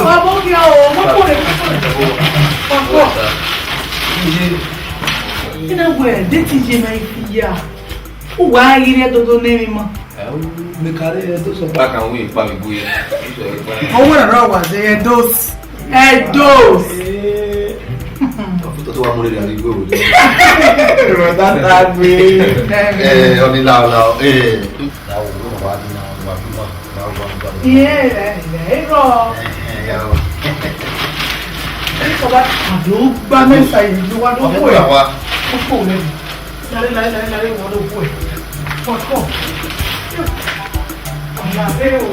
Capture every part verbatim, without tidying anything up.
Wa bọ kia o, wa bọ rẹ, wa bọ rẹ. Wa bọ. Ina wẹ, de ti ye ma ifi ya. Uwa ghi rre dodo ne emwi ma. Ẹ, u, mẹ ka rre Ẹdo sọ. Ba kan wi pa mi gui. Ọwọ́ ẹ̀rọ wà dé Ẹdo. Ẹdo. Ọfọ tó wà mú lè rí àdúgbò wò dé. Ìrọ̀lá ta gbé. Ẹ, ọ̀nì làwọ̀ làwọ̀. Ẹ. Làwọ̀ ló wà ní àwọn ọmọ àdúgbò. Làwọ̀ wà ní àdúgbò. Ìyẹn ẹ̀ ẹ̀ rọ. Ẹ, ẹ, yà wọ. Ẹ, sọ wá. Àdó gbá mẹ́sà yìí ló wá ló wọ̀ ẹ̀. Ọ̀fẹ́ wà wá. Ó pò lẹ́nu. Lare, lare, lare, lare, wọ́n ló kú ẹ̀. Wọ́n kọ̀. Ọ̀nà ẹ̀ o.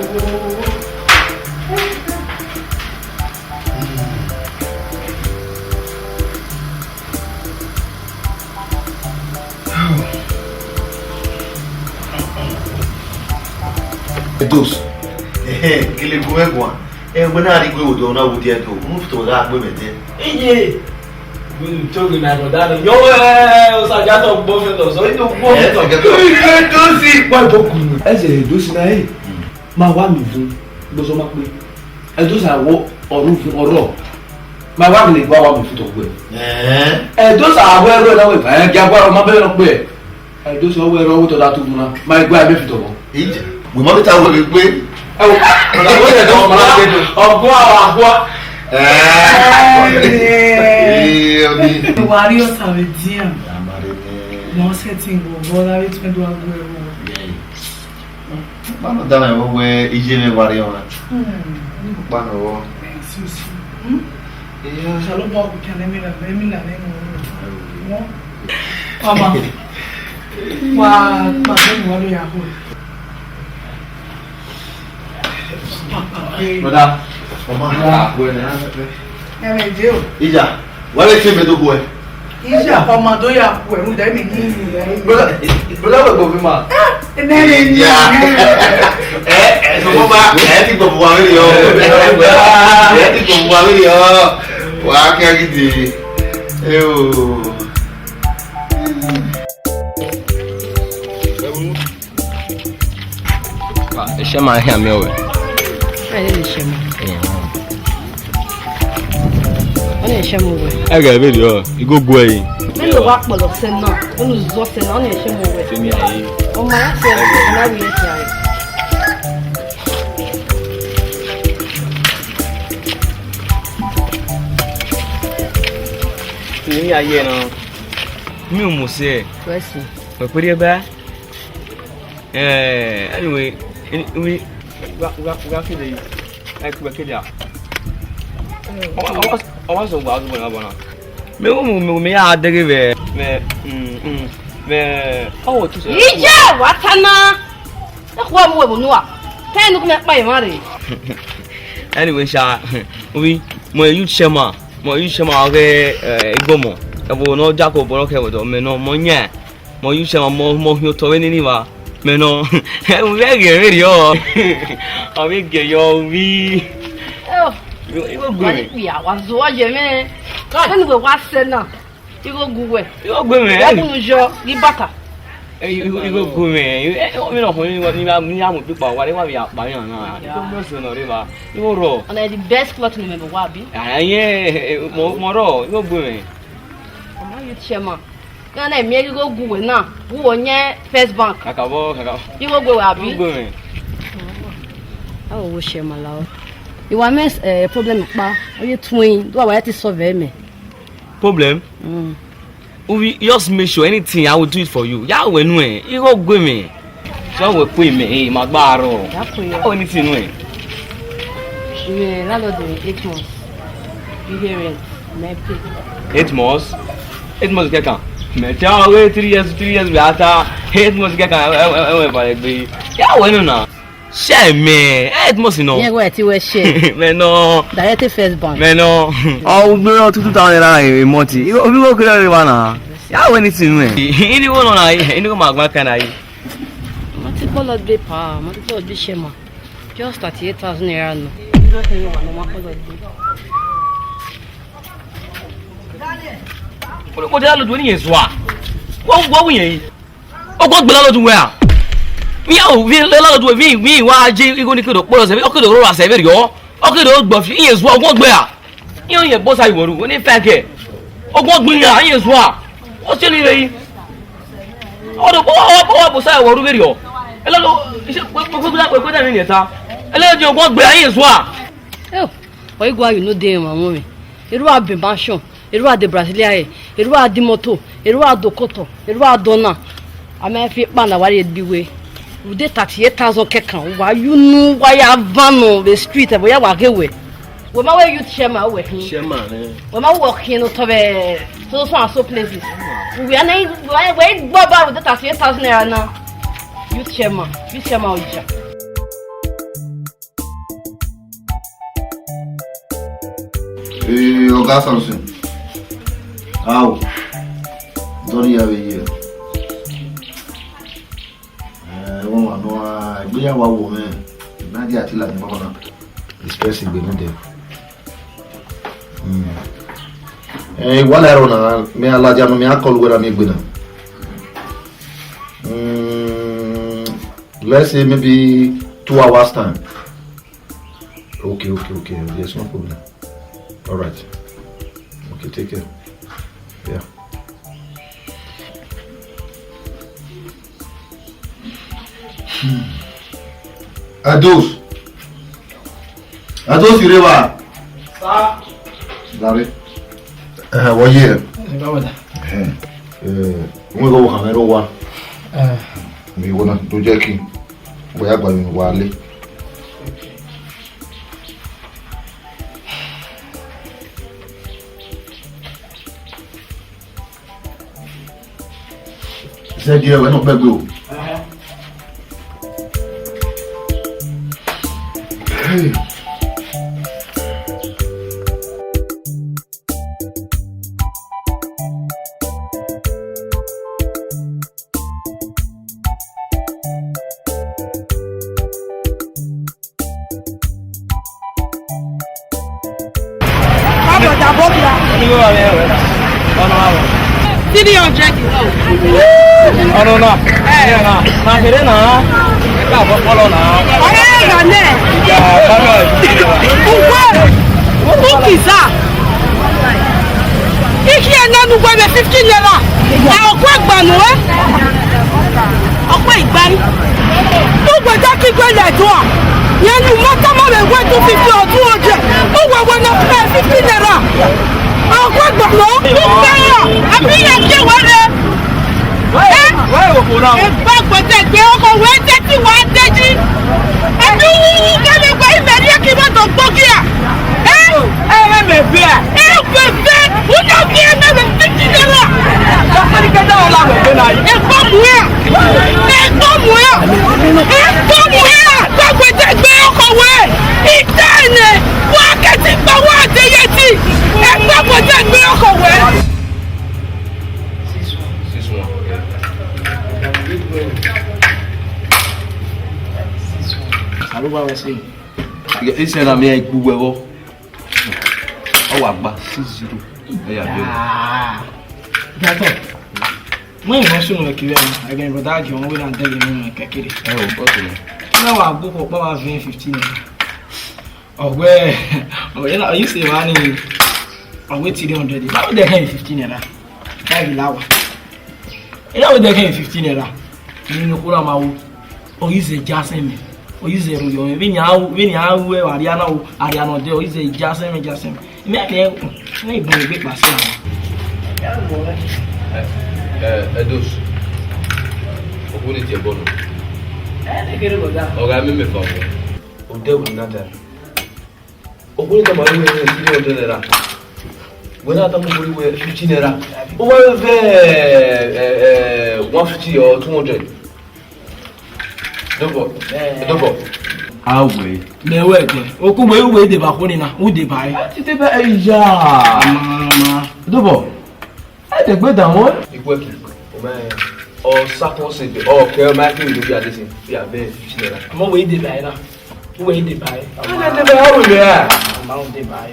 Dos. Kele gun ẹguan. Ẹ, wẹ na rhie igue odọ na wo diẹ do. Mu fito gha gbe mẹ dẹ. Iye. Wẹ nu to ghe na gọ da nọ. Yọ wẹ, Osaja tọ gbọ fẹ tọ. So, ito gbọ fẹ tọ. Ito si. Wa do kun. Ẹsẹ do si na e. Ma wa mi vun. Gbọzọ ma pe. Ẹdosa wọ ọrọ vun ọrọ. Ma wa gele gba wa mi fito gbẹ. Ẹdosa wẹ ro na wẹ. Ẹ, gia gba ma bẹ no pe. Ẹdosa wẹ ro wo to da tu vun na. Ma gba me fito gbọ. Ije. Mo ma bi ta wo le gbe. Ẹ wo, ọ̀nà wo yẹ dán ọmọ láti ẹ̀dùn. Ọgbọ́n àwọn àgbọ̀. Ẹ, ẹ, ọdí. Ìwà rí ọ̀sà rẹ̀ díẹ̀. Wọ́n ṣe ti ń wọ̀ bọ́ láyé tí wọ́n dún aago ẹ̀rọ. Kpano dama ẹvbo wẹ iye mwẹ wa rrie ọmwa. Kpano vbọ. Shalom, Paul, we can let me know, let me know, let me know. Mama, wa, ma, let me know ya. Brother, mama, ah, well, eh. Ẹ mẹ jẹ o. Ija, wa le fi mi do gu ẹ. Ija, ọmọ do ya ku ẹ, rhunmwuda ẹ mẹ ni inu rẹ. Brother, brother, wẹ gbọmọ ma. Ẹ mẹ ni inu rẹ. Ẹ, ẹ, sọ fún ma, ẹ ti gbọmọ wa wẹrẹ yọ. Ẹ ti gbọmọ wa wẹrẹ yọ. Wa kẹ gidi. Ẹ o. Ẹshẹ ma hian miẹn wẹ. Ẹ lè lè ṣe mọ. Ọ lè ṣe mọ wẹ. Ẹgẹ vbe rriọ, igogo ẹre. Mẹ lọ wa kpọlọ sẹ na, unu zọ sẹ na, ọ lè ṣe mọ wẹ. Femi aye. Ọ ma ya sẹ, ọ ma wi ẹsẹ aye. Femi aye na. Mi ò mọ̀ sẹ́. Wẹ́sì. Wẹ kperi ẹba. Eh, anyway, we, we, we, we can say, like, we can, yeah. Ọmọ, ọmọ, ọmọ sọ gba ọdún bọ̀nà bọ̀nà. Mi ò mú, mi, mi yà dẹ́gẹ́ bẹ̀. Mẹ, mm, mm, mẹ, ọwọ́ tún sọ. Ìjẹ́ wà á tánná. Ẹ kú ọmọ ìwé nù wà. Kẹ́hìn nìkú mẹ́pà ìwọ̀n rè. Anyway, ṣá, we, mo youth chairman, mo youth chairman ọgẹ, eh, Igbọmọ. Ẹ wo nọ Jacob, nọ kẹ wẹdọ, mẹ nọ, mọ yẹn. Mọ yu sẹ mọ, mọ hiẹn otọ vbe nene wa. Mẹ nọ, ẹvbo vbe ghe vberriọ. Ọ vbe ghe yọ vbi. Eo. Igho gu mẹ. Wa ni kpia, wa zọ ye mẹ. Vbene uwẹ wa sẹ na, igho gu wẹ. Igho gu mẹ. Wa bunu yọ, ghi bata. Igho, igho gu mẹ. Ẹ, ọ, mi nọ họn ni wa, ni wa, ni wa mu kpikpa, wa re wa vbe ya kpa yan na. Igho gu mẹ sẹ nọ re wa. Igho rọ. And the best cloth ni mẹ wa bi. Ah, yeah, mọ, mọ rọ, igho gu mẹ. Ọmọ yu sẹ ma. Iran na miẹn igho gu wẹ na, gu wẹ ọyẹn First Bank. Kakabọ, kakabọ. Igho gu wẹ abi? Igho gu wẹ. Ẹ wo wo sẹ ma la o. Iwa mẹ, eh, problem kpa. Oye tuin, do wa ya ti solve mẹ. Problem? Mm. We just make sure anything I will do it for you. Ya wẹ nu ẹ, igho gu mẹ. Sọ wẹ kue mẹ, eh, ma gba rọ. Ya kue ya. Oh, anything nu ẹ. Mẹ landlord mi eight months. You hear rent, mẹ pay. Eight months? Eight months kẹkan. Mẹ tẹ ọ wẹ three years, three years bi a ta. Eight months kẹkan, ẹ, ẹ, ẹ, ẹ, ẹ, ẹ, ya wẹ nu na. Sẹ mẹ, eight months nọ. Yẹn wẹ ti wẹ sẹ. Mẹ nọ. Direct First Bank. Mẹ nọ. Ọ gbé two thousand naira a month. Obi wo kere wa na. Ya wẹ anything nu ẹ. Ini wo nọ na, ini wo ma gba kan na yi. Ma ti kpọlọ gbe pa, ma ti kpọlọ gbe sẹ ma. Just thirty-eight thousand naira nọ. Mo de lọ du ni yẹn zua. Wo, wo wi yẹn yi. O ko gbela lọ du wẹ a. Vbe iran ovbi landlord wẹ vbe iran wa je igho ni ke do kpọlọ sẹ, ọ ke do rrọọ sẹ vberriọ, ọ ke do gbọ fi iran zua ọguọgbe ra? Iran yẹn bọsa iwọrhu, wẹ ne fẹn kẹ. Ọguọgbe iran, iran zua. Ọ sẹ ni rre yi. Ọ do kpọ, ọ, ọ, ọ bọsa iwọrhu vberriọ. Ẹlẹ do, iṣẹ kpẹkpẹkpẹ, kpẹkpẹkpẹ ne ta. Ẹlẹ do ọguọgbe ra, iran zua. Eo, ọ i gua you no dey emwa mwẹ. Erua be mansion, erua de Brasilia re, erua de moto, erua do kotọ, erua do na. A ma fi ekpa na wa rrie egbe iwe. Ude thirty eight thousand kẹkan, wa ye unu, wa ya van nọ vbe street, ẹvbo ya wa ghe wẹ. Wẹ ma wẹ youth chairman, wẹ khin. Chairman, eh. Wẹ ma wẹ khian ne otọ vbe so, so and so places. Wẹ na, wẹ, wẹ gbọ ba ude thirty eight thousand naira na. Youth chairman, youth chairman ọja. Ee, Oga Samson. Ao. Dọni ya vbe ye. Eh, wọn wa nọ, egbe ya wa wo mwẹ. Na dia ti la ni baba na. Expensive gbe nọ dẹ. Mm. Eh, wa la ro na, me a la dia no, me a call wẹ na mi gbe na. Mm, let's say maybe two hours time. Okay, okay, okay. There's no problem. All right. Okay, take care. Yeah. Hmm. Ados. Ados, you ever? Sir. Larry. Eh, what year? Ẹ káàbọ̀ sir. Eh, eh, wọ́n yóò wọ kàn mẹ́rọ wa. Eh. Mi wọ́n náà tó jẹ́ kí wọ́n yá gbàgbé wa lé. Zẹgiẹ wẹ nọ kpẹgbe o. Hey. Three hundred. Ọ̀nà náà. Ẹ. Ẹ na, na kéré náà. Ẹ ká bọ́ fọlọ́ náà. Ọ̀rẹ́ ẹ̀ rà nẹ̀. Ìjà bàbá ẹ̀. Ugbo. Ukiza. Ikhi ẹ nọ ne uwẹ vbe fifty naira. Ẹ, ọkpa igba nọ ẹ. Ọkpa igba. Uwẹ da ki gbe lẹ dua. Yẹn ne u ma tama vbe wẹ two fifty or two hundred. Uwẹ wẹ nọ pay fifty naira. Ọkpa igba nọ. Uwẹ ya, abi ya ke wẹ re. Wẹ, wẹ wo ko na. Ẹ ba gbẹdẹ gbe ọkọ wẹ tẹti wa deji. Ẹ bi wu wu kẹmẹ gba imẹ rhie ki ma do gbogia. Ẹ? Ẹ, ẹ mẹ vẹ a? Ẹ vẹ vẹ, u na fi ẹ mẹ vẹ fifty naira. Ẹ kọ mu ya. Ẹ kọ mu ya. Ẹ kọ mu ya. Gbẹdẹ gbe ọkọ wẹ. Ita ẹnẹ. Wa kẹti gba wa de yẹti. Ẹ gbẹdẹ gbe ọkọ wẹ. Six one. Aro ba wẹ se. Ise na mi ikpu wẹ vbọ. Ọ wa gba six zero. Ẹ ya bi. Ah. Gato. Mo yin wọn sunu ẹkẹ rẹ, ẹgẹ brother John we na dẹgẹ nínú kẹkẹrẹ. Ẹ o, bọ́ọ̀sì ni. Ẹ wá gbókò pọ́ wá fifteen naira. Ọ̀gbẹ́, ọ̀gbẹ́ náà, you say wa ni, ọ̀gbẹ́ three hundred. Báwo dẹ̀ kẹ́yìn fifteen naira? Báyìí la wà. Ẹ yà wọ́n dẹ̀ kẹ́yìn fifteen naira. Nínú kúrò àmà wo. Oyize ja sẹ mẹ. Oyize ru yọ mẹ. Vini a, vini a ru ẹ, ariana o, ariana ọdẹ, oyize ja sẹ mẹ, ja sẹ mẹ. Mẹ kẹ, mẹ ibọn egbe kpa sẹ mẹ. Ẹ, ẹ, Edos. Okwu ni tie bọnu. Ẹ, ne kere bọda. Ọgha mẹ mẹ fa ọmọ. Odẹ wẹ na ta. Okwu ni tama wẹ three hundred naira. Wẹ na tama wẹ fifty naira. O wa vẹ, ẹ, ẹ, one fifty or two hundred. Dobọ. Dobọ. Awe. Mẹ wẹ kẹ. Okwu wẹ, wẹ deba kho ni na. U deba ẹ. Ti deba ẹ ya. Ma, ma. Dobọ. Ẹ dẹ gbe da wọn. Ikwẹki, ọ ma, ọ sa kọn se, ọ kẹ, ọ ma kẹ, inu bi ade se, fi abẹ fifty naira. Ọmọ wẹ i de ba ẹ na. Wẹ i de ba ẹ. Ẹ dẹ ba ẹ, ọ wẹ ẹ. Ọmọ wẹ i de ba ẹ.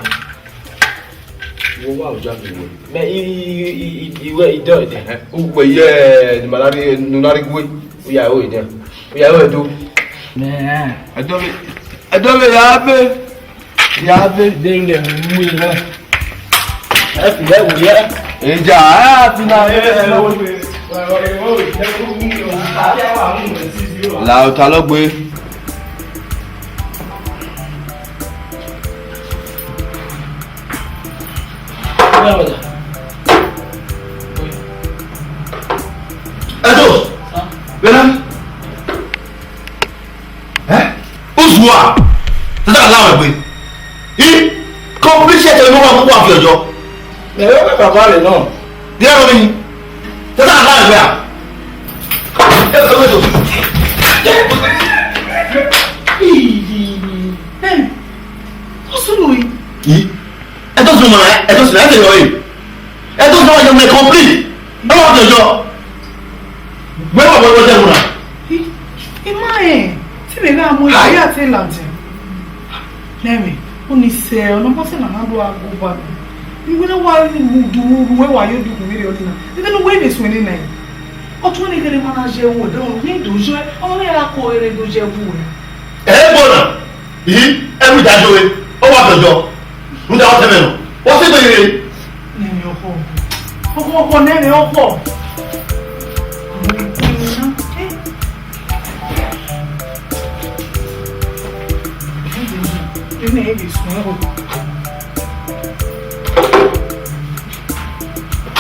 Wo wa ọja bi wo. Mẹ i, i, i, i, i wẹ i dọ ẹ dẹ. Ẹhẹn. Ugbẹ yẹ, ni ma na ri, ni na ri gwe. U ya o ẹ dẹ. Ọ ya ru Ẹdo. Nẹ. Ẹdo vbe, Ẹdo vbe ya ve. Ya ve. De nde mu ẹ. Ẹ fi ẹ wo ya. Eja, ẹ a fi na ẹ. La ota lọgbe. Ẹdo, vbene, ẹ, Uzua, tata la wẹ gbe. I, complete shit, ẹ, no wa, wa fi ọjọ. Ẹ, ẹ, baba rẹ nọ. Diẹ rọ mi, tata la wẹ gbe a. Ẹ, ẹ, ẹ, ẹ, Osunu yi. Yi. Ẹ to sunu ma, ẹ to sunu, ẹ to yọ yi. Ẹ to sunu ma, yọ mẹ complete. Ẹ wa to yọ. Wẹ wa wẹ wẹ jẹ wuna. Ima ẹ, ti mẹ gha mu ya ya te lantẹ. Nẹmẹ, oni sẹ, ọna ma sẹ na na do agu ba. Iwe na wa du ru, wẹ wa yo du ru ire ọni na. Ẹ no wẹ me suẹn ni na. Ọtun ni gele ma na je wo do, ni do je, ọmọ ni ra ko ere do je wo. Ẹ gbọna. Ihi, ẹvbo idajọ re, ọ wa tọjọ. Rhunmwuda ọ tẹmwẹ nọ, ọ sẹ egbe rre. Nene ọkhọ, ọkhọ, ọkhọ, nene ọkhọ.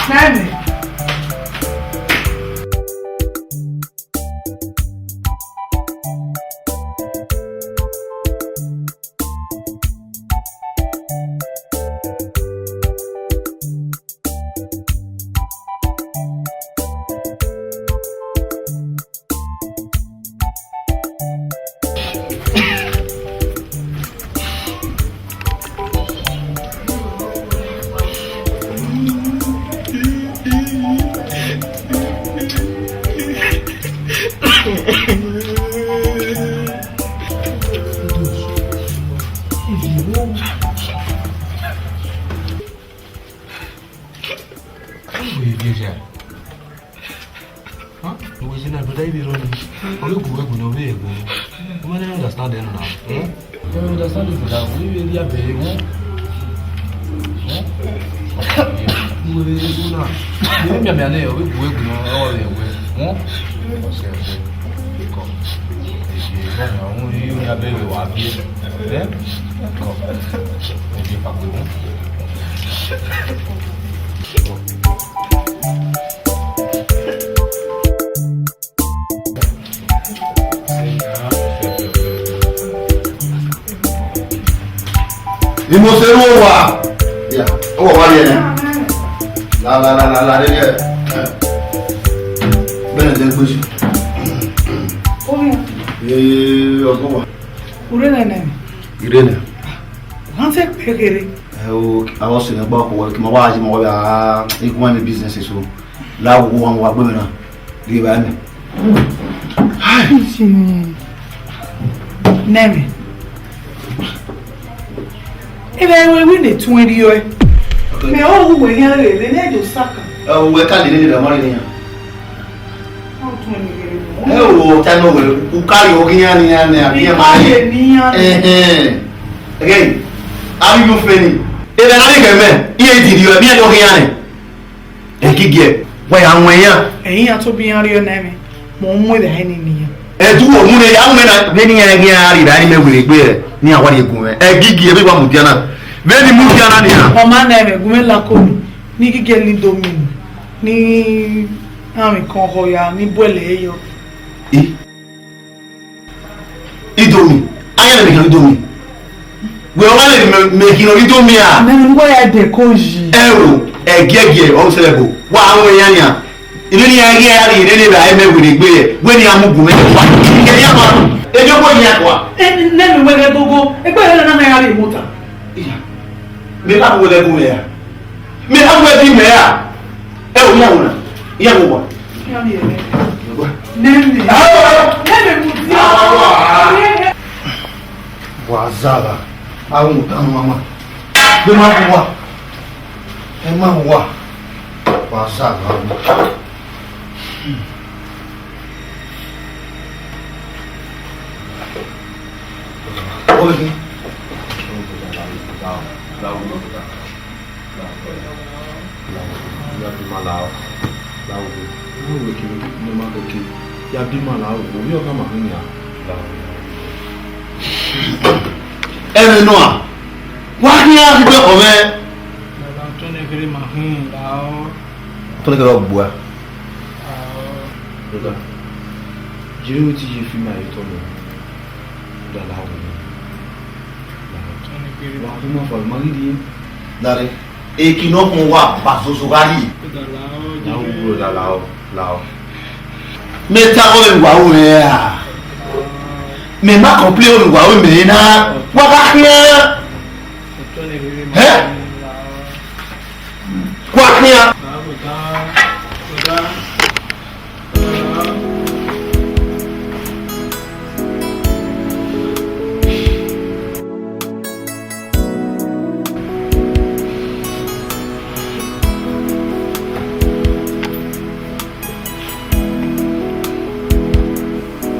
Nene. Huh? Uwẹ sẹ na, brother, ibi rọ ni. Ọ vbe gu wẹ gu ne, ọ vbe gu. Ọ ma ne understand ẹn na. Hmm? Ọ understand it, brother. Uwẹ vbe ya bẹre, hmm? Hmm? Uwẹ vbe gu na. Uwẹ mianmian nẹ, ọ vbe gu wẹ gu ne, ọ vbe wẹ. Hmm? Ọ sẹ wẹ. Kọ. Ebi, ọ na, ọ ya bẹre wa bi. Eh? Kọ. Ebi, pa gbe, hmm? Imoseru owa. Ya, owa wa ye na. La, la, la, la, la, ye. Bene de gbesi. Oya. Ee, ọgbọ wa. Ure nene. Ire na. Wọ́n ti pè kéré. Ẹ o, àwọn sì ní gbọ́ kó wọlé kí n máa wá ajé mọ́ wọ́n bí i, ah, ikú wọn ní business so. Láwo wọn wá gbé mi náà. Rí bá mi. Nẹmẹ. Ebe ẹwe wi ne tuen rriọ ẹ. Mẹ ọ wu wẹ yan rere ne do saka. Ẹ o, wẹ ka lele ne da mari ne yan. Ọ tuen ni rere. Ẹ o, ta no wẹ, u ka yo gi yan ni yan ne abi yan ma. Ẹ o, ni yan. Eh, eh. Again. Abi yo fe ni. Ebe na ni ke mẹ, iye di rriọ, bi yan yo gi yan ni. Egigie, wa ya wọn iran. Ẹ̀yin ya to bi iran rriọ nẹ mwẹ, mẹ ọ mu ẹvba ẹre ni ne iran. Ẹdẹ uwẹ mu ne ya wọn na. Vbene iran ghi iran rri evbare ne imẹ werriegbe rẹ, ne iran wa rrie gun mwẹ. Egigie, vbe wa mudia na. Vbene I mudia na nian. Ọ ma nẹ mwẹ, gu mwẹ la ko mi, ne Igigie ne Indomie ni, ne amwẹ kan họ ya, ne I bu ẹlẹ ẹre yọ. I? Indomie, a ya nẹ mẹ khian Indomie. Wẹ ọ ma lele mẹ, mẹ khian Indomie a? Mẹ ne uwa ya dẹ ko yi. Ẹ o, ẹgiẹgiẹ, ọ sẹ ẹbọ. Wa wọn iran nian. Ine ni a ghi a rri, ine ni ra ẹmẹ werriegbe, wẹ ne a mu gu mwẹ wa. Kẹ ya ma. Ejọ ko yan kua. Ẹ, ne mi wẹ ghe gogo, egbe rẹ na na ya rri mota. Iya. Mẹ ka wẹ ghe gu mwẹ ya. Mẹ a wẹ di mẹ a. Ẹ o, iran wọ na. Iran wọ wa. Nene. Nene mudia. Wa zagha. A wu ta nu mama. Be ma wa. Ẹ ma wa. Wa zagha. Ya bi ima la, ovbi ọghe ma hin nia. Ẹmwẹ nọ a, wa khian ghi gbe ọkhọ mwẹ. Baba, otọ ne kherhe ma hin, lahọ. Otọ ne kherhe ọ gbua. Lahọ. Brother, jiri u ti ye fi ima ye otọ nẹ. Lahọ. Otọ ne kherhe. Wa bu ima fua, ma ghi rrie. Dare. Eki ne ọ khuọnmwi uwa ba zozo gha rrie. Lahọ, brother, lahọ, lahọ. Mẹ ta ọghe ne uwa ru mwẹ ra? Mẹ ma complain ọghe ne uwa ru mwẹ na. Wa gha khian. Hẹ? Wa khian.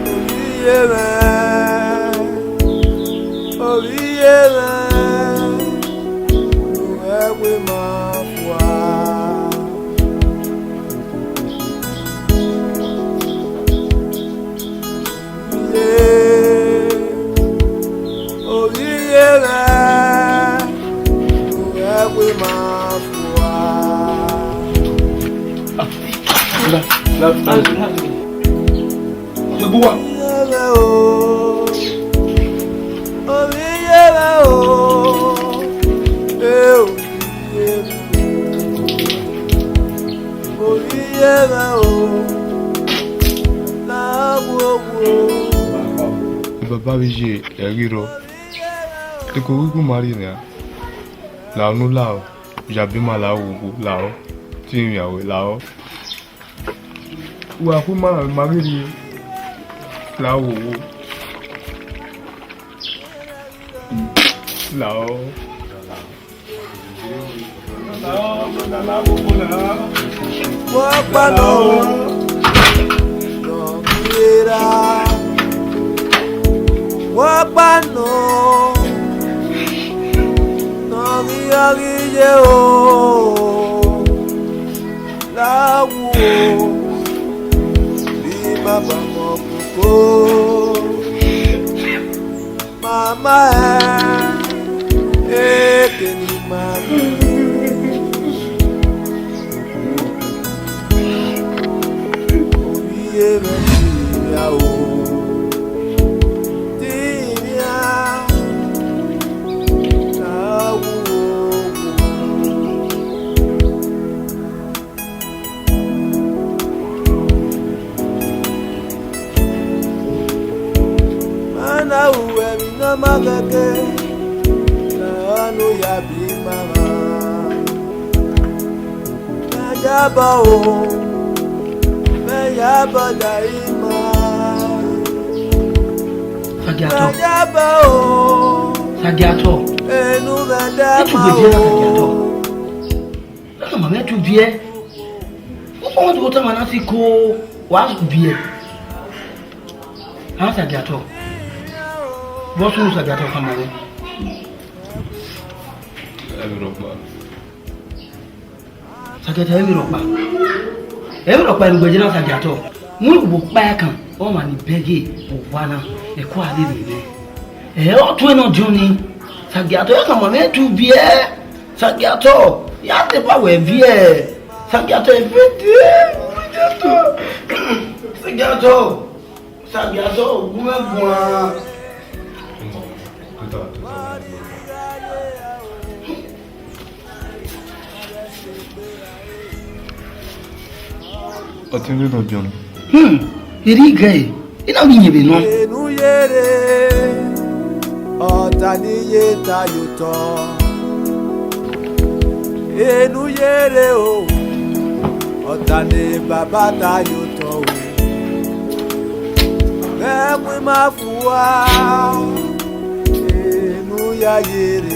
Ovbi mwẹ, ovbi mwẹ, u ghẹ wẹ ima fua. Ye, ovbi mwẹ, u ghẹ wẹ ima fua. Ovbi mwẹ o, ovbi mwẹ o, e ovbi mwẹ. Ovbi mwẹ o, na wo wo. Baba vbe iye ẹghi rrọọ, eko ghi gu ma rrie nian. Lahọ unu lahọ, ya bi ima lahọ ghogho lahọ, te ivbian ruẹ lahọ. Wa khu ima ma ghi rrie lahọ ghogho lahọ. Wa kpa nọ, nọ ghi ra. Wa kpa nọ, nọ ghi ra ghi ye o. Lahọ, bi ima ba mọ koko. Mama ẹ, eke ne ima mu. Ovbi mwẹ, te ivbian, te ivbian, na wo wo. Ma na ru ẹmwẹ ne ọ ma khẹke, lahọ ne u ya bi ima mwa. Mẹ ya bọ o, mẹ ya bọ da ima. Sagiatọ. Mẹ ya bọ o. Sagiatọ. Enu mẹ da ma o. Sagiatọ. Ẹ ka ma mwẹ tu viẹ. Ọmọ tu otọ ma na si ko wa viẹ. A Sagiatọ. Vbọ sunu Sagiatọ ka ma mwẹ. Ẹmwẹ rhọkpa. Sagiatọ, ẹmwẹ rhọkpa. Ẹmwẹ rhọkpa ne ugbẹjẹ na Sagiatọ. Mu igho kpa ẹkan, ọmwa ni bẹghe owa na, ẹko a lele mwẹ. Ẹ ọ tuẹ ne ọdiọn ni. Sagiatọ, ẹ ka ma mwẹ tu viẹ. Sagiatọ, ya te ba wẹ viẹ. Sagiatọ, ẹ viẹ te. Sagiatọ. Sagiatọ. Sagiatọ, gu mwẹ guan. Ọtẹn vbe nọ biọn. Hmm, erriọ igẹ, I na vbe iyẹn vbe nọ. Enu yere, ọta ne iye ta ye otọ. Enu yere o, ọta ne baba ta ye otọ o. Ghẹ mu ima fua, enu ya yere.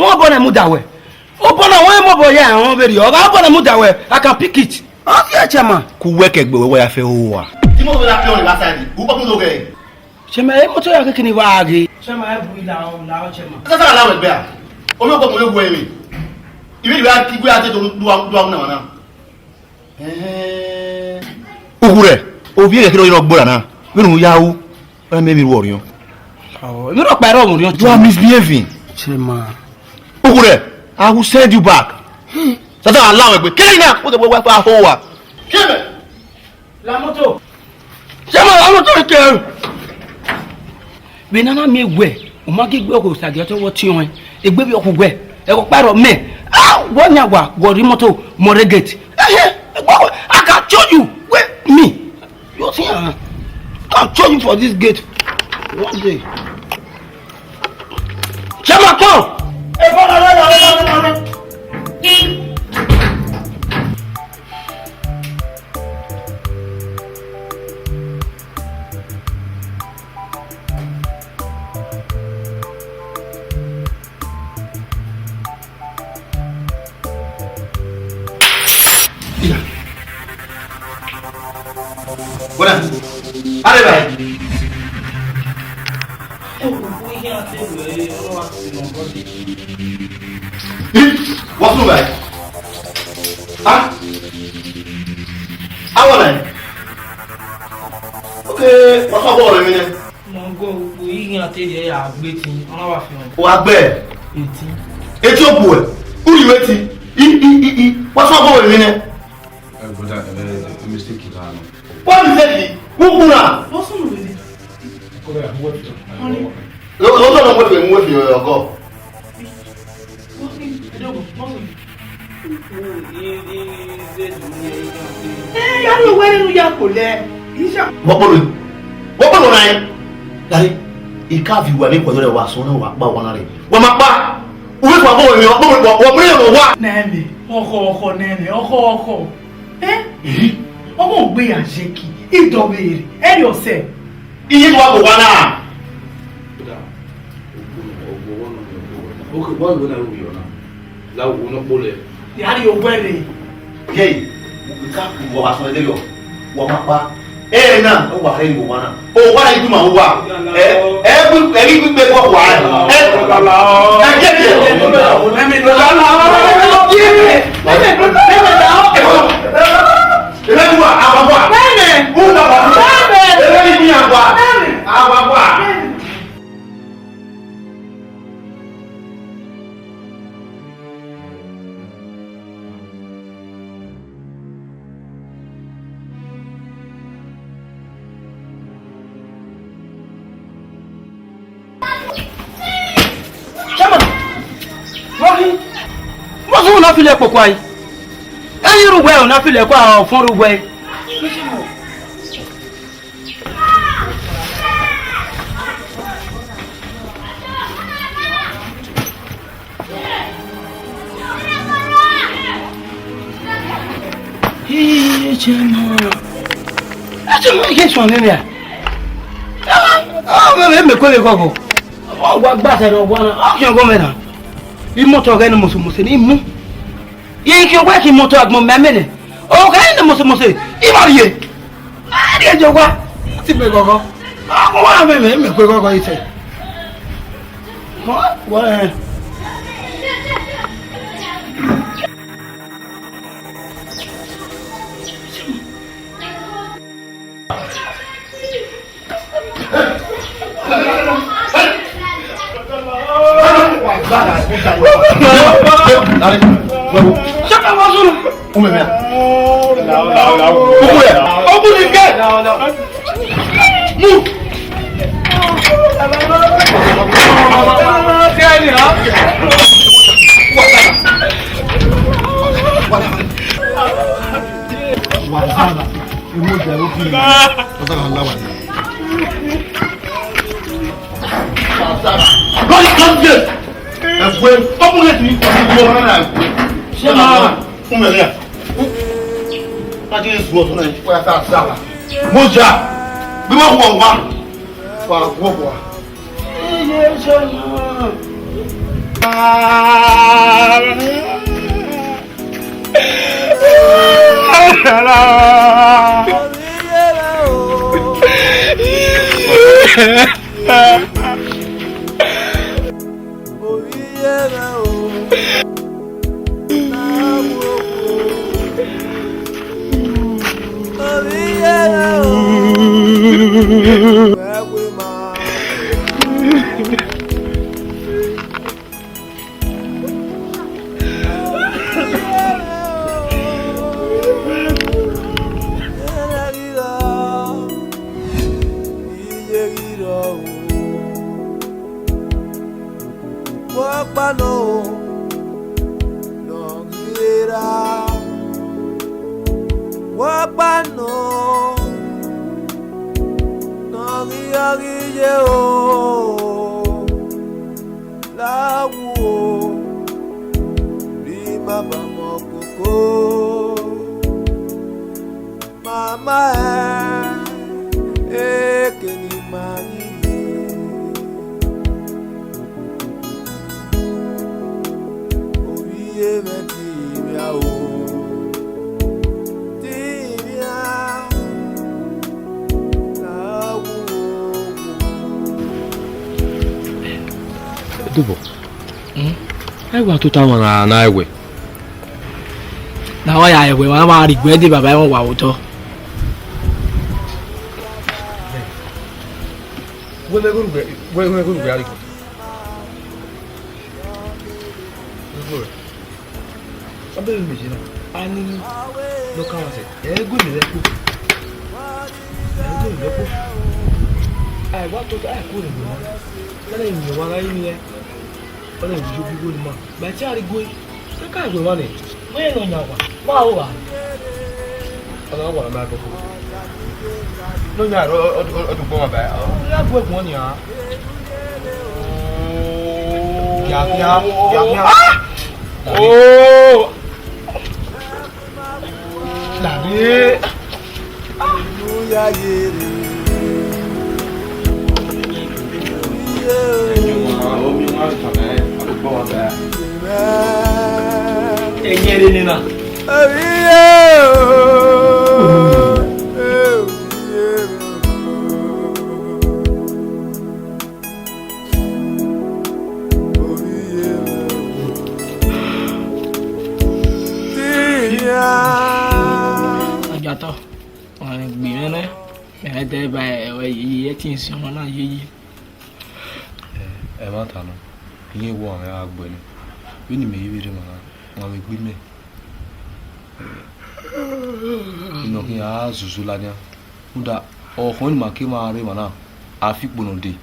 Wọn obọ na muda wẹ. Obọ na wọn mobọ ya, wọn vbe rriọ. Ọ gha obọ na muda wẹ, I can pick it. Ọ khiẹ, chairman. Ku wẹ kẹ gbe wẹ, wẹ ya fẹ hoho a. Ti mo vbe ra piọn ni last side. U kpọkun do gẹ. Chairman, e moto ya keke ni wa ghe. Chairman, e bu ila o, la o, chairman. Sasa la wẹ gbe a. O mi kpọkun yo gbe mi. Ibi ibi a ki gbe a te do do do na na. Ẹhẹn. Uhu rẹ, ovbi ẹghẹ kherhe ọ gberra na, vbene u ya ru, ọ na miẹn emwi ru ọrriọn. Ọ, emwi rhọkpa i rrọọ mwẹ orhiọn. You are misbehaving. Chairman. Uhu rẹ, I will send you back. Sasa a la wẹ gbe. Kẹ na, o de wẹ wẹ wẹ a ho wa. Kẹ mẹ. La moto. Chairman, la moto ke. Vbe ne a na miẹn wẹ, u ma gie egbe ọkhuẹ Osagiẹtọ wẹ ọ tiọnrẹn, egbe vbe ọkhuẹ wẹ, ẹghẹ ọkpa rrọọ mẹ, a, wẹ ọyan wa, wẹ rre imoto, mẹ ọ rre gate. Ẹhẹn, egbe ọkhuẹ, I can show you, wẹ me, you see, I can show you for this gate one day. Chairman, come! Bọda, a rre evbare. Ih, wa sunu evbare. Ah, a wọ nẹ? Ok, wa sunu, a wọ nẹ emwi nẹ. Mọ gọ, ukpo ighian te rhie ya gbe eti, ọ na wa fian. Wa gbe? Eti. Eti okpuẹ? U rhie eti? I, i, i, i. Wa sunu, a wọ nẹ emwi nẹ. Eh, brother, eh, mistake la nọ. What mistake? Who put am? What's wrong with it? Lo, lo, lo, lo, wait, wait, wait, wait, ọgọ. What is, I don't know, what's wrong? Eh, ya lo wẹrẹ nu ya ko lẹ. Isha. Wọ́n pọ̀ lónìí. Wọ́n pọ̀ lónìí. Gari, ika vi wa ni kọjọ rẹ wa sọ na wa pa wa na rẹ. Wa ma pa. Uwe fa bo mi, bo mi, bo mi wa. Nene, ọkọ, ọkọ, nene, ọkọ, ọkọ. Eh? Ọmọ ogbe ya jeki, idọmwere, ẹri ọsẹ. Iye wa ko wa na. Oke, wa wo na ru yo na. La wo no pole. Ya ri owẹ re. Ye, ka ku wa so de yo. Wa ma pa. Eh na, o wa he wo wa na. O wa na idu ma wa. Eh, eh, bu, eh, bu pe ko wa. Eh, la la. Eh, ye, ye. Meme la la. Ye. Meme, meme la. Ebe wa, awa wa. Meme. U na wa. Meme. Ebe ni mi awa. Meme. Awa wa. Meme. Chairman, wọ́n fi, wọ́n fi wọn náà filẹ̀ pọ̀ kọ́ ayé. Ẹyin rúgbẹ́ ọ̀nà filẹ̀ kọ́ àwọn ọ̀fọ́n rúgbẹ́. Ẹ jẹ mọ, ẹ jẹ mọ, ẹ jẹ sùn nínú ẹ. Ọ bẹ mẹ kó lè kọkọ. Ọ wa gba sẹ rẹ, ọ wa na, ọ kì í ọgọ mẹ na. Imọtọ ọghẹ ni mọsọmọsọ ni mu. Ike wẹ kí mọtọ agbọn mẹ mẹ nẹ. Ọghẹ ni mọsọmọsọ, ima rhie. A rhie je wa. Ti mẹ gọgọ. Ọ wa mẹ mẹ mẹ kó gọgọ ise. Wọ́n, wọ́n, ẹ. Shut up, Azulu! Come here. Open here. Open this gate. Move. What's up? What's up? Mo na na. Ṣé máa? Fún mi rí à. Láti ní sùn ọ̀tún náà, wọ́n yà sá sá. Mo jà. Bí wọ́n wọ̀ wá. Wà á wọ̀ wá. Wẹ ọkpa nọ, ne ọ ghi ra. Wẹ ọkpa nọ, ne ọ ghi, ọ ghi ye o. La wu o, rhie ima ba mọ koko. Mama ẹ, eke ne ima ghi ye. Ovbi mwẹ, te I vbian o, te I vbian, la wu o. Edobọ, hmm? Ẹ wa tota mwa na, na ẹwẹ. Na wa ya ẹwẹ, wa ma rhie iguẹ de baba ẹmwẹ wa otọ. Wẹ mẹ ghe orhunmwu, wẹ mẹ ghe orhunmwu a rhie iguẹ. Ugbo rẹ. Ọ bẹghe mẹ ye na. A ni ne ọ ka mwa sẹ, ẹ i gu emwi mwẹ kpo. Ẹ i gu emwi mwẹ kpo. A i wa tota, a i ku emwi mwẹ na. Nana emwi ne ọ wa gha rinmwian, ọ na vbe yo ogbigho ne ima. Ma tie aro gue, kaka ẹguẹ mwa nẹ, wẹ nọ yan owa, ma ho owa. Ọ na wa ma bọ. Nọ yan aro, ọ, ọ, ọ, ọ dugbo ma ba, ọ ya gu ẹguọn nian. Giagia, giagia. Ah! Oh! Dade. Ẹyẹn rre nena. Agiatọ, ọ gbe mwẹ nẹ, mẹ i dẹ ba ẹre yeye, ẹtin sin ọmọ na yeye. Ẹ, ẹmwata nọ, irẹn wọọ mwẹ gha gbe nẹ, vbene imẹ i vbe rre emwa na, ọmwa vbe gbe imẹ. Inọkhian a zuzu ladian, rhunmwuda ọkhọ ne ima ke ma rre emwa na, a fi ikpo nọ dee,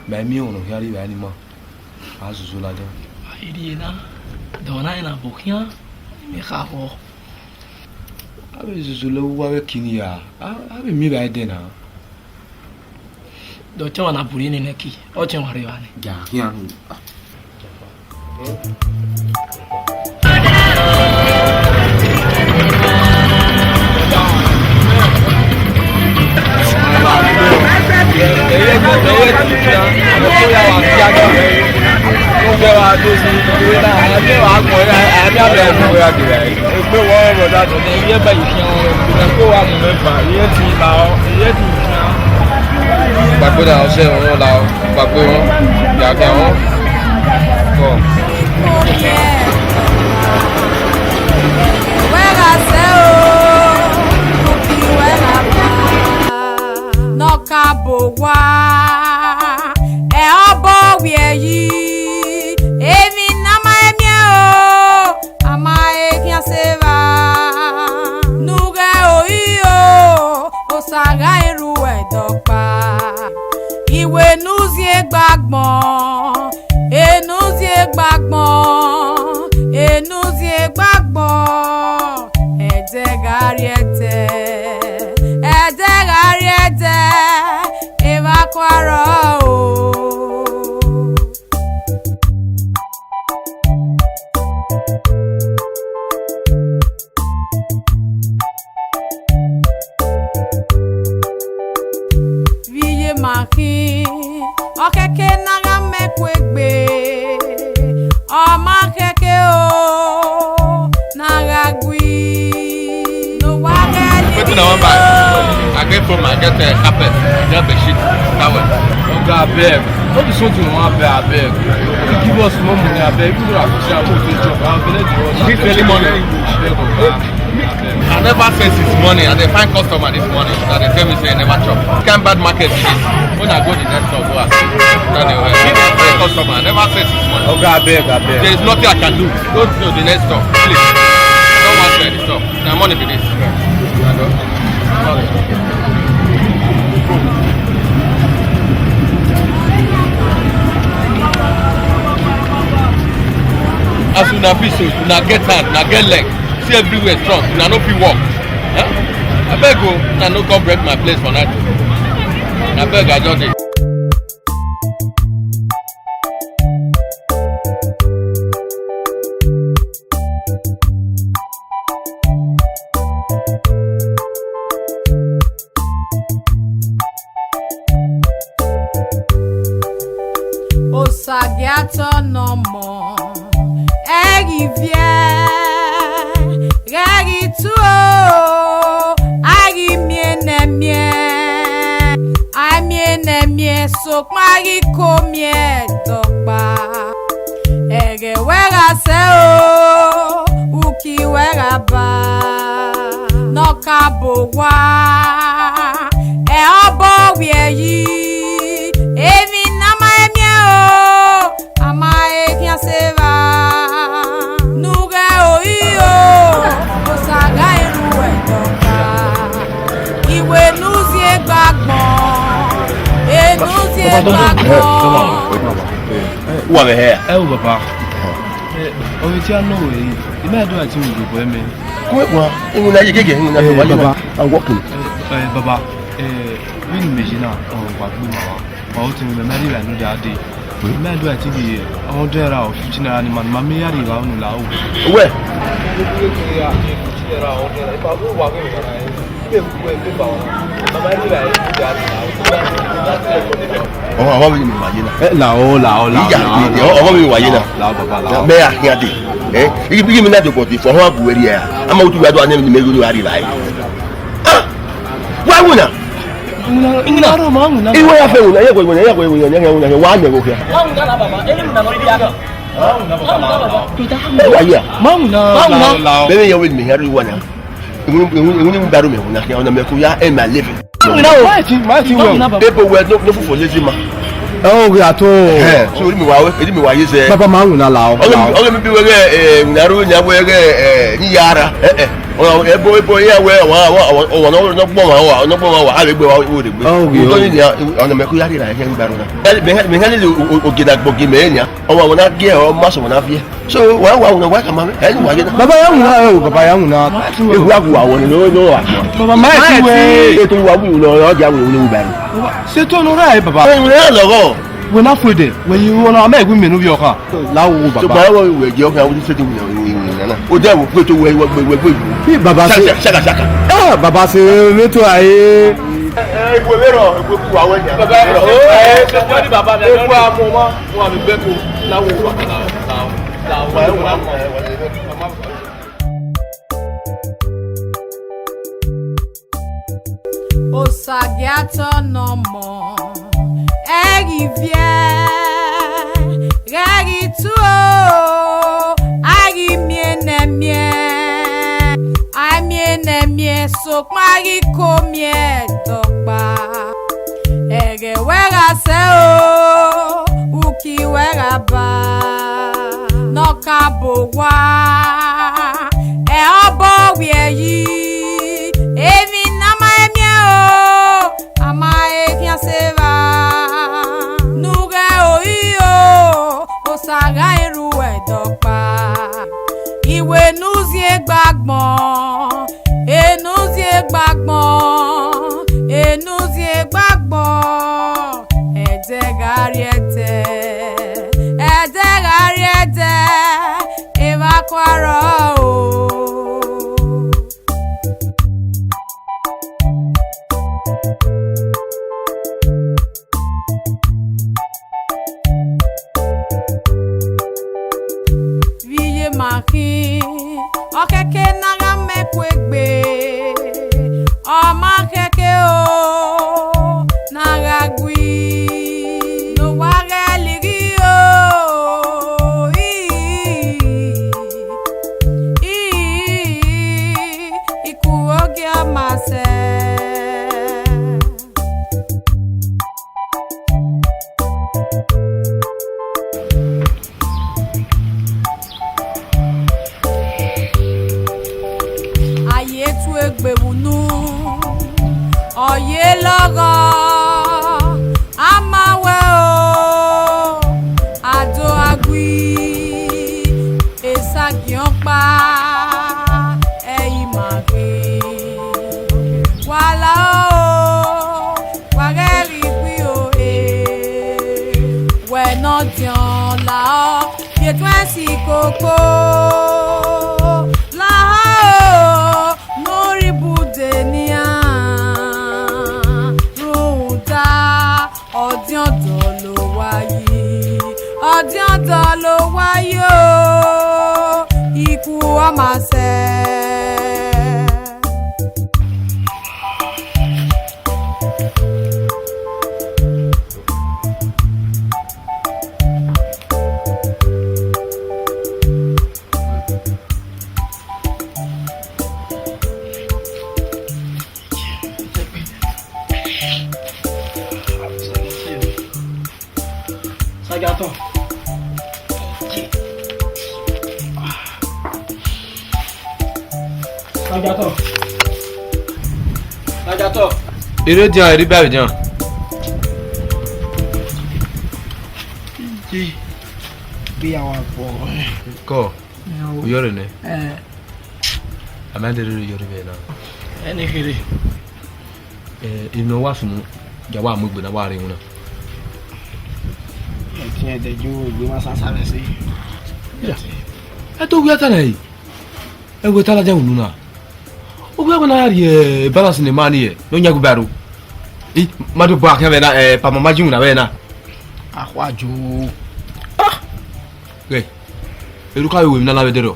ma i miẹn ọmwa ne ọ khian rre evbare ne ima, a zuzu ladian. A i rhie na, de ọmwa na rẹn ne a bọ khian, imẹ kha khọ. A vbe zuzu lẹ uwu avbe ẹki ni ra, a, a vbe miẹn evbare dẹ na. De ọtẹn ọmwa na bu rhie nene ẹki, ọtẹn ọmwa rre evba nẹ. Ja khian nu. Gbàgbé na ọsẹ wọn la, gbàgbé wọn, yàgẹ wọn. Kọ. Wẹ gha sẹ o, uki wẹ gha ba. Ne ọ ka bọ owa, ẹ ọbọ wiẹ yi, emwi ne a ma miẹn o, a ma he khian sẹ evba. Ne u ghẹ ori o, Osa gha i ru ẹdẹ ọkpa. Iwe ne u zie gbe agbọn, enu zie gbe agbọn, enu zie gbe agbọn, ẹdẹ gha rrie ẹdẹ, ẹdẹ gha rrie ẹdẹ, evba kua rrọọ o. I get foam, I get, uh, carpet, I get bedsheet, towel. Oga, abeg. No be something we wan beg, abeg. You give us small money, abeg. Even though I fit say I go take chop, I beg you. Give early money. Abeg, oga. Abeg. I never say since morning. I dey find customer this morning. Now they tell me say I never chop. Kind bad market be this. When I go the next store, go ask. Now they were. Give me customer. I never say since morning. Oga, abeg, abeg. There is nothing I can do. Go to the next store, please. I don't want to any store. Na money be this. As una fit so, una get hand, una get leg, see everywhere strong, una no fit walk. Eh? Abeg o, una no come break my place for night. Abeg, I just dey. Osagiatọ nọ mọ, ẹ ghi viẹ, ghẹ ghi tuo, a ghi miẹn ne ẹ miẹn, a miẹn ne ẹ miẹn, sokpan a ghi ko miẹn dọkpa. Ẹghẹ wẹ gha sẹ o, uki wẹ gha ba, ne ọ ka bọ owa, ẹ obọ wiẹ yi, emwi ne a ma he miẹn o, a ma he khian se evba, ne u ghẹ ori o, Osa gha ru ẹdọ kha, iwe ne u ziẹ gbe agbọn, enu ziẹ gbe agbọn. Uwa vbe hẹ? Ẹ o, baba. Ẹ, ọ vbe tie nọ ruẹ, I ma do ẹtin vbe obọ ẹmwẹ. Kue wa, iwinna ye gege, iwinna ye wa ye wa. I'm working. Ẹ, baba, ẹ, vbene imẹ ye na, ọ wa gbe ma wa. Wa otọ mwẹ, mẹ ma rhie evbare ne u da dee. Mẹ ma do ẹtin vbe hundred naira or fifty naira ni ma, ma mẹ ya rhie evbare unu la o. Wẹ? Ọmọ, ọmọ vbene imẹ wa ye na. Ẹ, la o, la o, la o, Iya, la o, la o, ọmọ vbene imẹ wa ye na. La o, baba, la o. Mẹ ya khian dee. Ẹ, iye, iye imẹ na de obọ dee, fọ ọmọ abu ẹre a. A ma utu ya do a nẹ ne imẹ ghe unu gha rhie evbare. Ah! Wa winna. Iwinna, ma winna. Iwinna ya fẹ winna, ya wẹ winna, ya wẹ winna, ya winna, wa nẹ gho khian. Ma winna na, baba. Eni winna nọ dia. Ẹ wa ya. Ma winna. Ma winna. Bẹbẹ ya wẹ mẹ ya rhie uwa na. Iwinna, iwinna, iwinna ba ru mẹ winna khian, ọna mẹ ko ya, ẹ ma leve. Ma winna o. Ma ti, ma ti wẹ. Ebo wẹ no, no fufo lazy man. Ẹ o ghi a to. Ẹ, so eni mi wa wẹ, eni mi wa ye zẹ. Baba, ma winna la o. Ọghe mi, ọghe mi bi wẹ ghẹ, ẹ, winna ru ni a wẹ ghẹ, ẹ, ni ya ra. Ẹ, ẹ. Ọ, ebo, ebo, iran wẹ, ọmwa, ọmwa, ọmwa, ọmwa ne ọ gbọmwa, ọmwa ne ọ gbọmwa, wa, a vbe gbe wa, wo de gbe. Ọ ghi, ọ ghi. Ọna mẹ ko ya rhie ra ẹkẹ gba rona. Mẹ, mẹ, mẹ, mẹ, ogie na gbọgie mẹ nia. Ọmwa, ọmwa na gie, ọ ma sọ, ọmwa na viẹ. So, wa, wa, wa, wa, kama mẹ, ẹ, wa, ye na. Baba, ya winna, ẹ o, baba, ya winna. Ehu agu wa wọ ni, no, no, wa. Baba, ma ti wẹ. Eto wa wu, no, ọ dia wu, no, wu ba. Se to no ra, ẹ, baba. Ẹ, winna lọghọ. Wẹ na fo dẹ, wẹ yi wọ na, mẹ gu mẹ nu vbe ọkha. La wo baba. So, baba, wẹ, wẹ jẹ ọkha, wẹ se ti wẹ, wẹ, wẹ, wẹ, na. O dẹ wo, pe to wẹ, wẹ, wẹ, wẹ, wẹ. Bi baba se. Shaka, shaka, shaka. Ah, baba se, me to aye. Ẹ, ẹ, ẹ, wẹ, wẹ rọ, wẹ, wẹ, wa wẹ nia. Baba, ẹ, ẹ, ẹ, baba, ẹ, wẹ, mo ma, wa mi bẹ ko, la wo wa, la, la, wa, wa, wa, wa. Osagiatọ nọ mọ, ẹ ghi viẹ, ghẹ ghi tuo, a ghi miẹn ne ẹ miẹn, a miẹn ne ẹ miẹn, sokpan a ghi ko miẹn dọkpa. Ẹghẹ wẹ gha sẹ o, uki wẹ gha ba, ne ọ ka bọ owa, ẹ obọ wiẹ yi, emwi ne a ma he miẹn o, a ma he khian se evba, ne u ghẹ ori o, Osa gha ru ẹdọ kpa. Iwe ne u ziẹ gbe agbọn, enu ziẹ gbe agbọn, enu ziẹ gbe agbọn, ẹdẹ gha rrie ẹdẹ, ẹdẹ gha rrie ẹdẹ, evba kua rrọọ o. Vbe iye ma khin, ọ khẹke ne a gha mẹ kuegbe. Lọghọ, a ma wẹ o, a do gha gui, esagiẹn ọkpa, ẹ i ma ghe. Wa la o, wa ghẹ ghi gui o, e, wẹ ne ọdiọn la ọ, ye tuẹn si koko, la o, ne u rhie ibude nian, rhunmwuda ọdiọn dọlọ owa yi, ọdiọn dọlọ owa yi o, ikhuo ọ ma sẹ. Sagiatọ. Sagiatọ. Sagiatọ. Ire dian, ire ba dian. Bi ya wa bọ. Kọ. Uyọrre nẹ. Eh. A ma dẹ rere uyọrre vbe na. Ẹni kherhe. Eh, emwi ne ọ wa sunu, ya wa mu egbe na wa rre iwinna. Ẹtin ẹdẹ jo egbe ma sasa vbe ẹse. Ya. Ẹ to wia ta na yi. Ẹ wẹ ta ladian unu na. Ovbi ẹvbo na rhie balance ne ma ni ẹ, ne ọ yan gu ba ro. I, ma do ba khian vbe na, eh, pa ma ma ji iwinna vbe na. Akhua jo. Ah! Ghẹ, eruka vbe wẹ emwi na na vbe dẹrọ.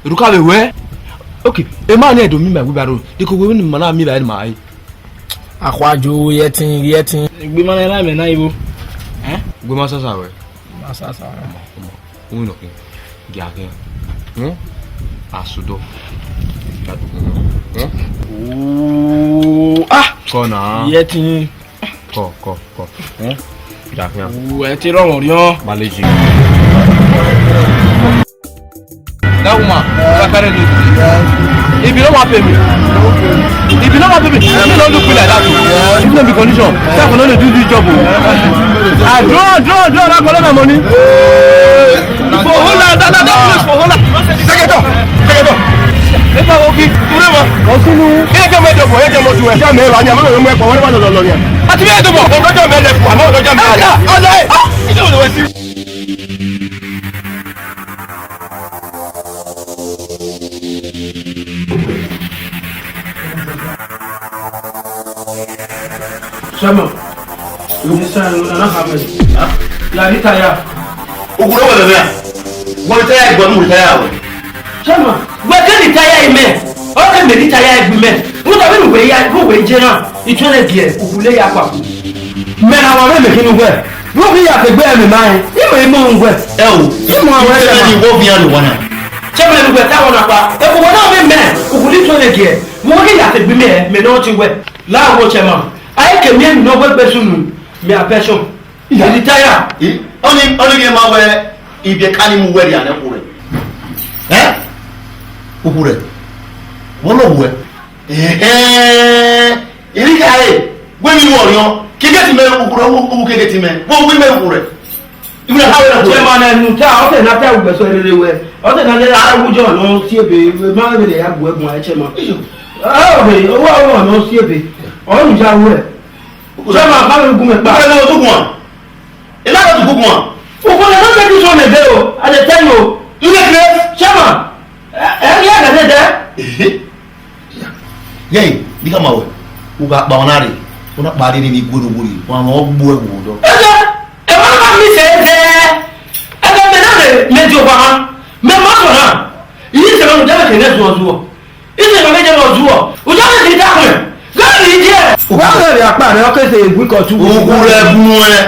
Eruka vbe wẹ. Okay, emwa ni ẹdo mi ma wheelbarrow. Deko wẹ ne ma na mi ba ma ai. Akhua jo, ye ẹtin, ye ẹtin. Egbe ma na ra mẹ na ivo. Eh? Egbe ma sasa wẹ. Ma sasa wẹ. Ọmọ, ọmọ. Uwin nọ khin. Gia khin. Hmm? Asudo. Gia du khin. Hmm? Oh, ah! Kọ na. Ye ẹtin. Kọ, kọ, kọ. Hmm? Gia khin. Oh, ẹ ti rọmọ riọn. Maleji. That woman, Bakare Lady. If you don't want pay me, if you don't want pay me, you don't look me like that. If not be condition, that will not do this job. Oh. I draw, draw, draw, I collect my money. For hola, that, that, that place for hola. Take it off, take it off. If I walk in, whatever. Osunu. Ẹ jẹ́ mẹ́jọ bọ̀, ẹ jẹ́ mọ́ ju ẹ̀. Ẹ jẹ́ mẹ́jọ bọ̀, ẹ jẹ́ mẹ́jọ bọ̀. Àti bí ẹ tó bọ̀, ọ̀dọ́jọ́ mẹ́lẹ̀ fún àmọ́ ọ̀dọ́jọ́ mẹ́lẹ̀. Ọ̀la, ọ̀la, ọ̀la. Ah, ìjọba ló wẹ̀ sí. Chairman, you say you don't have it. Huh? You are retired. Ogun ló wọlé náà. Wọ́n rìtáyà ìgbọ́n mú rìtáyà wẹ̀. Chairman, wẹ kẹ rìtáyà imẹ, ọ kẹ mẹ rìtáyà ẹgbẹ mẹ. Mo tọ bí mo wẹ ya, mo wẹ jẹ náà, ìtúnlẹ̀ diẹ, òkú lé ya pa. Mẹ na wa mẹ mẹ kinu wẹ. Mo kì í yà fẹgbẹ ẹ mẹ máa ẹ. Ìmọ̀ ìmọ̀ òun wẹ. Ẹ o, ìmọ̀ àwọn ẹgbẹ́ ni wọ́n fi hàn wọ́n náà. Chairman, wẹ táwọn náà pa. Ẹ kò wọ́n náà mẹ mẹ, òkú ní ìtúnlẹ̀ diẹ. Mo kì í yà fẹgbẹ mẹ, mẹ náà ti wẹ. Láwo chairman, ayé kèmí èmi náà wẹ́gbẹ́ sunu, mi a pension. Ìyá. Retire. Ẹ? Ọ ni, ọ ni kí ẹ máa wẹ ibi ẹ̀ka ni mu wẹ̀rì àná kú rẹ̀. Ẹ́? Òkú rẹ̀. Wọ́n lọ wù ẹ́. Ẹ̀hẹ́n. Ìríkà ẹ̀, wé mi wọ̀ yan. Kékeré ti mẹ òkú rẹ̀, owó, owó kékeré ti mẹ. Wọ́n wí mẹ òkú rẹ̀. Ìwé náà káwé náà kú rẹ̀. Chairman, ẹ, nù tá, ọ̀sẹ̀ náà tá ìgbẹ̀sọ̀ rere wẹ̀. Ọ̀sẹ̀ náà lẹ́yìn aráwùjọ náà sí èbè, máa ń rere ya bù ẹ̀gùn ẹ̀ chairman. Iyọ̀. Ẹ, ọ̀bẹ, owó àwọn náà sí èbè. Ọ̀run ìjà wẹ̀. Chairman, báwo ni gúnmẹ̀ pa? Báwo ni o tún gùn à? Ìlànà tó gùn à? Òkú ni wọ́n fẹ́ kí sọ lè dé o, a lè tẹ́ yìí o. Ilé ìgbé. Chairman, ẹ, ẹ, ẹ, ẹ, ẹ, ẹ. Yẹn, ní ká máa wẹ̀, o ka pa ọ̀nà rẹ̀, o na pa rere ní gbódògbódò, wọn àwọn gbó ẹ̀ wò dọ́. Ẹ jẹ́, ẹ má bá mi ṣe é jẹ́, ẹ bẹ mẹ náà lè, lè di ọba ha, mẹ má sọ náà, ìyí ìṣẹ̀lẹ̀ ọ̀hún jẹ́ mẹ̀kẹ́ ní ẹ̀sùn ọ̀sùn ọ̀. Ìdí ìgbà méje lọ ju ọ. Ojọ mi ti dákun ẹ. Gẹ́gẹ́ bí díẹ̀. Wọ́n rẹ̀ rí apá rẹ̀, ọkẹ́ ṣe ìwé kan tú. Òkú rẹ̀ gun ẹ.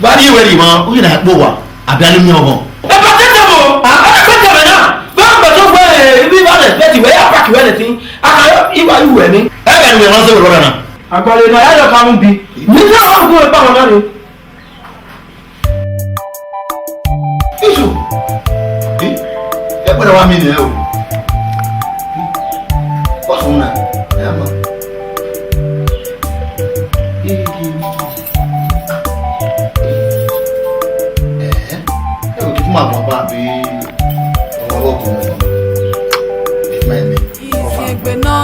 Wá ní ìwé rì mọ́, ó yìí náà pò wá. Àbí alẹ́ mi ọmọ. Ẹ bá tẹ́tẹ́ mọ̀, ẹ bá tẹ́tẹ́ mọ̀ náà. Bá ń bẹ̀tọ̀ fún ẹ, ibi wà lẹ̀ fẹ́ ti wẹ̀, yà pàkì wẹ̀ lẹ̀ sí. Àkàrà ìwà ìwẹ̀ ni. Ẹ bẹ̀rù mi ránṣẹ́ wẹ̀ lọ́dọ̀ náà. Àgbàlẹ̀ náà yà lọ ká mú bi. Mi ní àwọn òkú rẹ̀ pàmò náà ni. Isu. Eh? Ẹ gbọ́dọ̀ wá mi nìyẹn o. What's wrong now? Ẹ yà máa. Ma baba bi ọmọ ọkọ. If my name. Isiegbe nọ,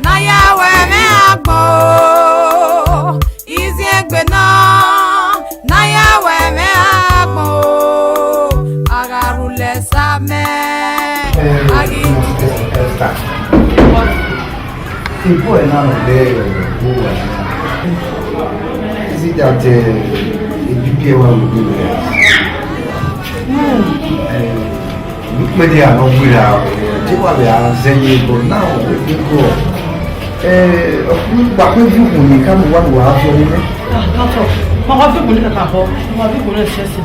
na ya wẹ mwẹ agbọn o. Isiegbe nọ, na ya wẹ mwẹ agbọn o. A gha rhulẹ sa mẹ. Eh, a ghi Esther. Ebo ẹna nọ vbe owa na. Is it that, eh, a B P ẹwa will do well? Hmm. Eh, ikpẹdẹ a nọ wira, eh, te wa vbe a zẹ ye, but now we dey go. Eh, ọkpẹkpẹ viọ ukhunmwu ni ka mu wa wa viọ ni nẹ. Ah, doctor, ma wa viọ ukhunmwu ni kaka bọ, ma wa viọ ukhunmwu ni ẹsẹse.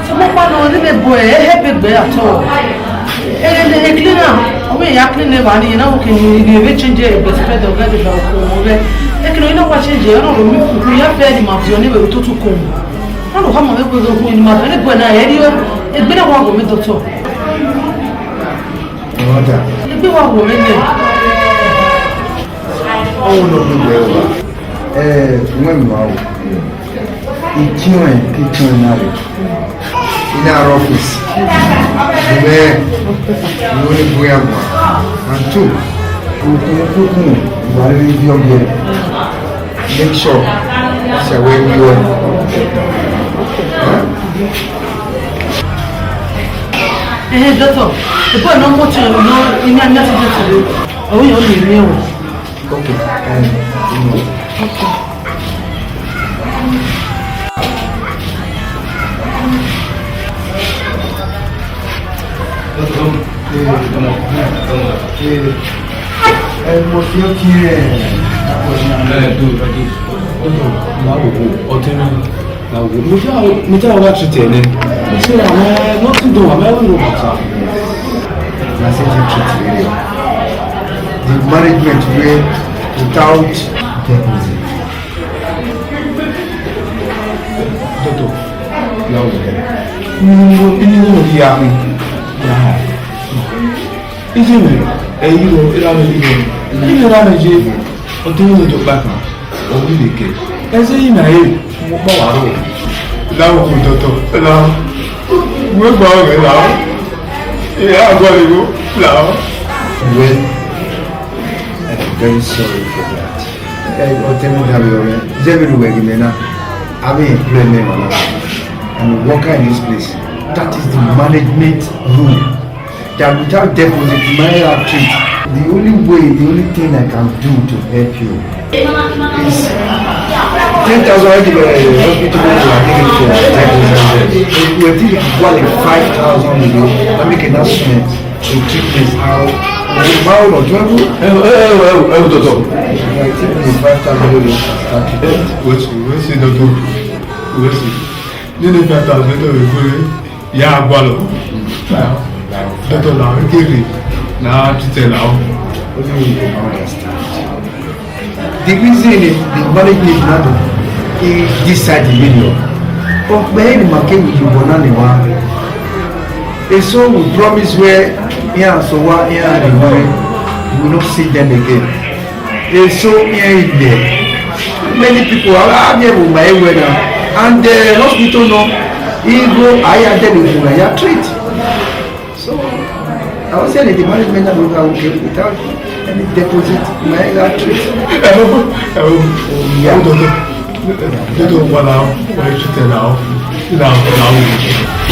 Sẹ mọ kpa nọ ne mẹ bu ẹ, ẹ hẹ be gbe at all. Ẹ, ẹ, ẹ clean am. Ọ vbe ya clean eva ni, na wo ke ni, ni vbe change ẹ, best friend of God, ba ko mo vbe. Ẹ ke no, ina wa change ẹ, no, mi ku ya fe ni ma fi ni vbe to tu ko. Na no ha ma vbe ko ko ni ma vbe bu ẹ na, ẹ ri o. Egbe na wa wo mẹ doctor. Ọmọ da. Egbe wa wo mẹ nẹ. Ọ wo no gbe wẹ wa. Eh, wẹ ma o. Ikiọẹn, ikiọẹn na rre. Ina rre ọfis. Mẹ, mo ni bu ya gua. And two, okun, okun, wa rre ibi ọghe. Make sure, sẹ wẹ wi wẹ. Huh? Eh, doctor, the boy no more to no, in your message today. Oh, you only me. Okay, um, you know. Okay. Ẹ, mo fi ọtí ẹ, ẹ, do, do, do, ma wo, wo, ọtí mi, ma wo, mo jẹ́ àwọn, mo jẹ́ àwọn wá treat ẹ nẹ. Mo ṣe àwọn, nothing do, àwọn ẹ̀rọ bàtà. Na say the treat really. The management wey without deposit. Doctor, na wo, ni wo, ni wo, ya mi, ya. Iye mẹ, ẹ i ro, erha mwẹ i ro. Iye erha mwẹ ye, ọ te mwẹ do kpa kan, ọ ghi vbe kẹ. Ẹzẹ yi na re, mo kpa wa ro. Lahọ, doctor, lahọ. Wẹ gba ọghẹ lahọ. Ẹ a gua re wo, lahọ. Well, I'm very sorry for that. Ẹ, ọ te mwẹ da vbe ọghẹ. Zẹ vbe ru wẹ ghi mẹ na. I be employment man. I'm a worker in this place. That is the management rule. That without deposit, my outreach. The only way, the only thing I can do to help you is ten thousand I give a hospital to, I give it for ten thousand. If you think you want like five thousand, you know, I make an announcement to treat this out. Báwo lọ tún ẹkú? Ẹ wò, ẹ wò, ẹ wò, ẹ wò, dọ̀dọ̀. Like, take me five thousand euro, start it. Wait, wait, see, dọ̀dọ̀. Wait, see. Nínú five thousand euro, ìwé ya gbalọ. Dọ̀dọ̀ na, kékeré na títẹ̀ la o. Only you can understand. The reason is the management na do is this side the million. But when the market will be born and the one. And so we promise where here and so what here and the way we will not see them again. And so here is there. Many people are, are there with my weather. And the hospital no, he go higher than the food I treat. So, I was saying that the management of the okay without any deposit, my electric. Ẹ̀rọ, ẹ̀rọ, ìyá dọ̀dọ̀, dọ̀dọ̀ wà láwọn, wọ́n ti tẹ̀ láwọn, láwọn, láwọn,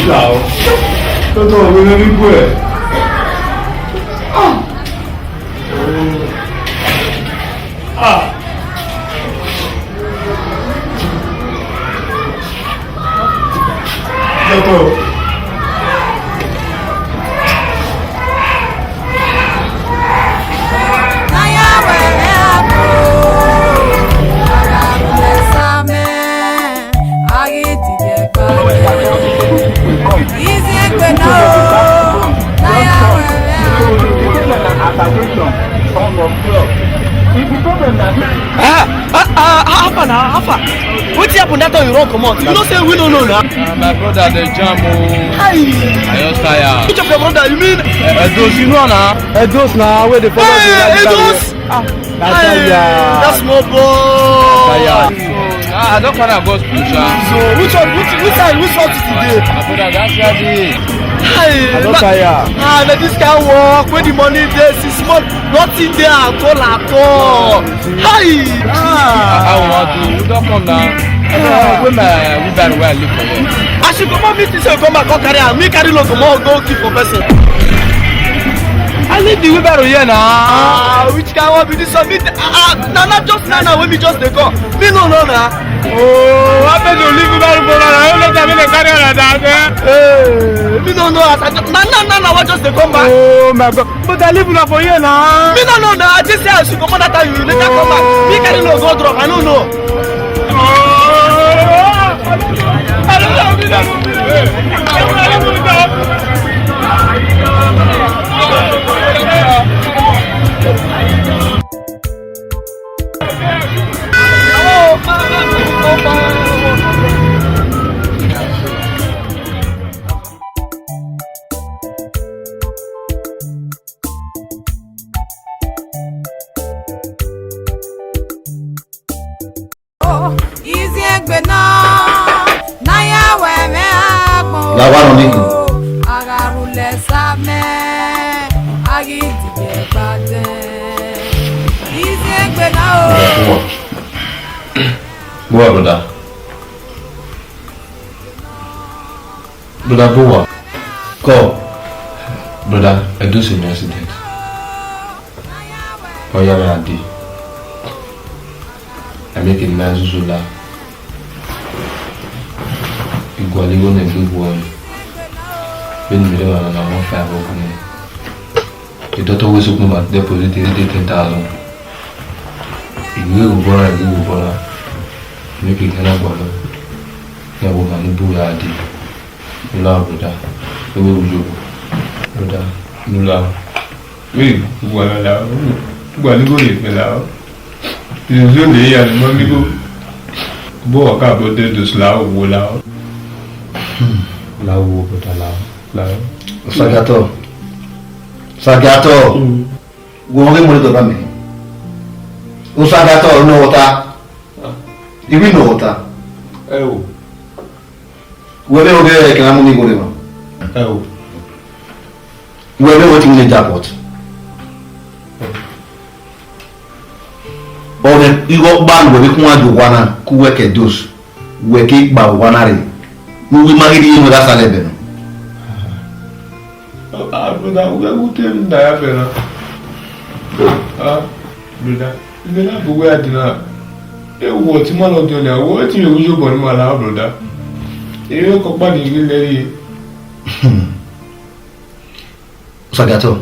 láwọn. Dọ̀dọ̀, wọ́n lè rí bú ẹ̀. Ah! Ah! Doctor. Ah, ah, ah, how far na? How far? Wetin happen that time you run comot? You know say we no know na. Uh, my brother dey jam o. Hi. I just tire. Which of your brother? You mean? Uh, Edos, you know na? Edos na, wey dey follow the Edos. Ah, na tire. That small boy. Tire. I don find out God's plan, sha. So, which one, which, which side, which one today? My brother, that's where I dey. Hey, I don tire. Ah, na this kind work, when the money dey, six months, nothing dey at all, at all. Hi! Ah. How we wan do? We don come now. I don, where my wheelbarrow wey I leave for here? As you comot, me think say you come back, come carry am. Me carry load comot, go keep for person. I leave the wheelbarrow here now. Ah, which kind one be this one? Me, ah, ah, na, na, just now, now, when me just dey come. Me no know now. Oh, how person leave wheelbarrow for now? How later me dey carry am like that, eh? Eh, me no know as I just, na, na, na, na, I just dey come back. Oh my God. But I leave una for here now. Me no know now. I just say I should comot that time, you later come back. Me carry no go drop. I no know. Iziegbe nọ, na ya wẹ mwẹ agbọn. La wa nọ nighan. A gha rhulẹ sa mẹ, a ghi dìde gba dẹn. Iziegbe nọ o. Bro, bro, brother. Brother, bro, wa. Come. Brother, I do see an accident. Ọ ya mwẹ a dee. I make a nice zuzu la. I gualọ igho ne egbe guan. Vbene I rre evba na, na one five ọ gu mwẹ. The doctor wẹ sokpan ma deposit the ten thousand. I ghi ru obọ na, I ghi ru obọ na. I make a nice gualọ. Ya wo ma ni bu ya dee. Nula, brother. Ewe wu yo. Brother, nula. Wẹ, uwa la la. Uwa ni go ye pe la. Yo yo le ya ni mo ni go. Bo wa ka bo de dos la wo la. Hmm. La wo, brother, la. La. Osagato. Osagato. Mm. Wo ge mo le do ba mi. Osagato no wota. Ah. Ibi no wota. Ẹ o. Wẹ vbe oghe ẹre kẹ na mu ni igho rre emwa. Ẹ o. Wẹ vbe wẹ te iwinna jackpot. Ọnẹ igho ọkpa ne uwẹ vbe khuan ye owa na, ke uwẹ ke dos, wẹ ke kpa owa na rre. Ne uwu ima ghi rhie nuẹn gha sẹ alẹ ẹbẹ nọ. Ah, brother, wẹ wu te emwi da ya bẹn na. Ah, brother, imẹ na bu wẹ a dina. E wo ọtẹn ima nọ diọn nia, wo ọtẹn mwẹ wu ye obọ ne ima la, brother. Erriọ ọkpa ni ghi lẹre. Osagato,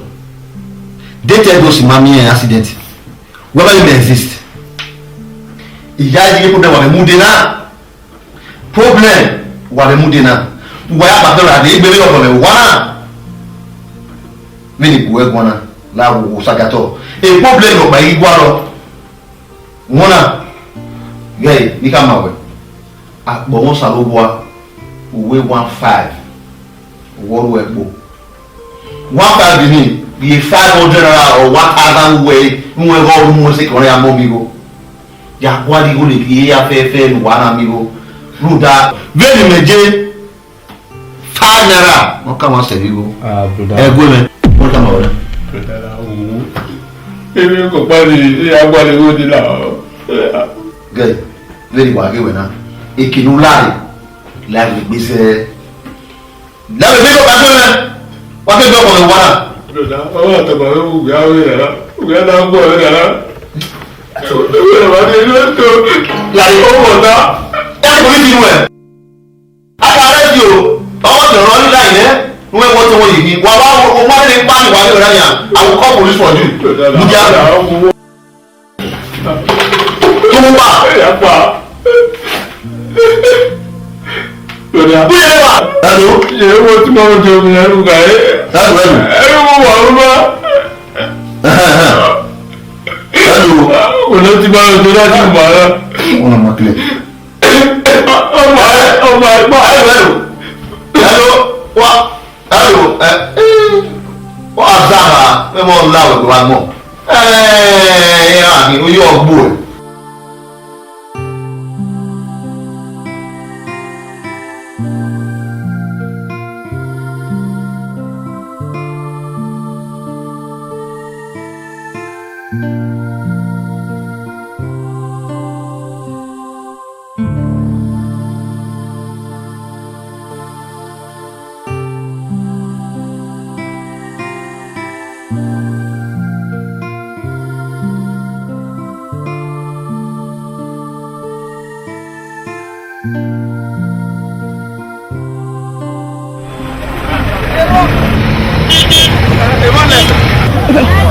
de te ẹgosi ma miẹn accident. Wẹ ma lele exist. I ya yi problem wa vbe mude na. Problem wa vbe mude na. Wa ya kpa problem de egbe vbe ọkọ mwẹ wa na. Vbene I gu ẹre guan na, la wo Osagato. E problem nọ kpa i ghi gualọ. Wọna, ghẹ ne I khama wẹ, akpọ mwẹ Osanobua, uwe one five, wẹ ọ ru ẹkpo. One five ni, ye five hundred naira or one thousand uwe, uwe ghe ọ ru mu ẹse kẹ ọnrẹn ya mọ mi igho. Ya gualọ igho ne I ya fẹfẹ ne uwa na mi igho. Rhunmwuda, vbene imẹ je, five naira, ọ ka mwa sẹ vbe igho. Ah, brother. Ẹguẹ mwẹ, ọ ka mwa wẹ. Brother, la wo. Ebe kọ kpa ni, e ya gualọ igho de la. Gẹ, vbene wa ghe wẹ na, eke ne u lare, la vbe egbe sẹ. La vbe egbe sẹ, ọ ka gbe mwẹ. Wa ke gbe ọmọ mwẹ wa na. Brother, ọ wa tama mwẹ, ugbia vbe rara, ugbia na gualọ rara. Ugbia na ma de lo to. La de ko wọ ta. Ya ko ni ti wẹ. A ka arrest you o. Ọmọ tẹ ọrọ rhirhi nẹ, wẹ wọ tẹ wọ yi ni. Wa wa, wa wa ne kpa ni wa ni ọra yan. I will call police for you. Mudia. Tumu pa. Who you ever? Hello? Ye wo ti ma wo jo mi ẹrù ga e. That's well. Ẹrù wo wa wo ma. Hello. Wo lo ti ma wo jo na ti ma ra. Wọn ma clear. Ọmọ ẹ, ọmọ ẹ, ọmọ ẹ, hello. Hello. Wa. Hello. Ẹ, ẹ. Wa zara. Ẹ mọ la wo wa mọ. Ẹ, ẹ, ẹ, oyo ọgbo ẹ.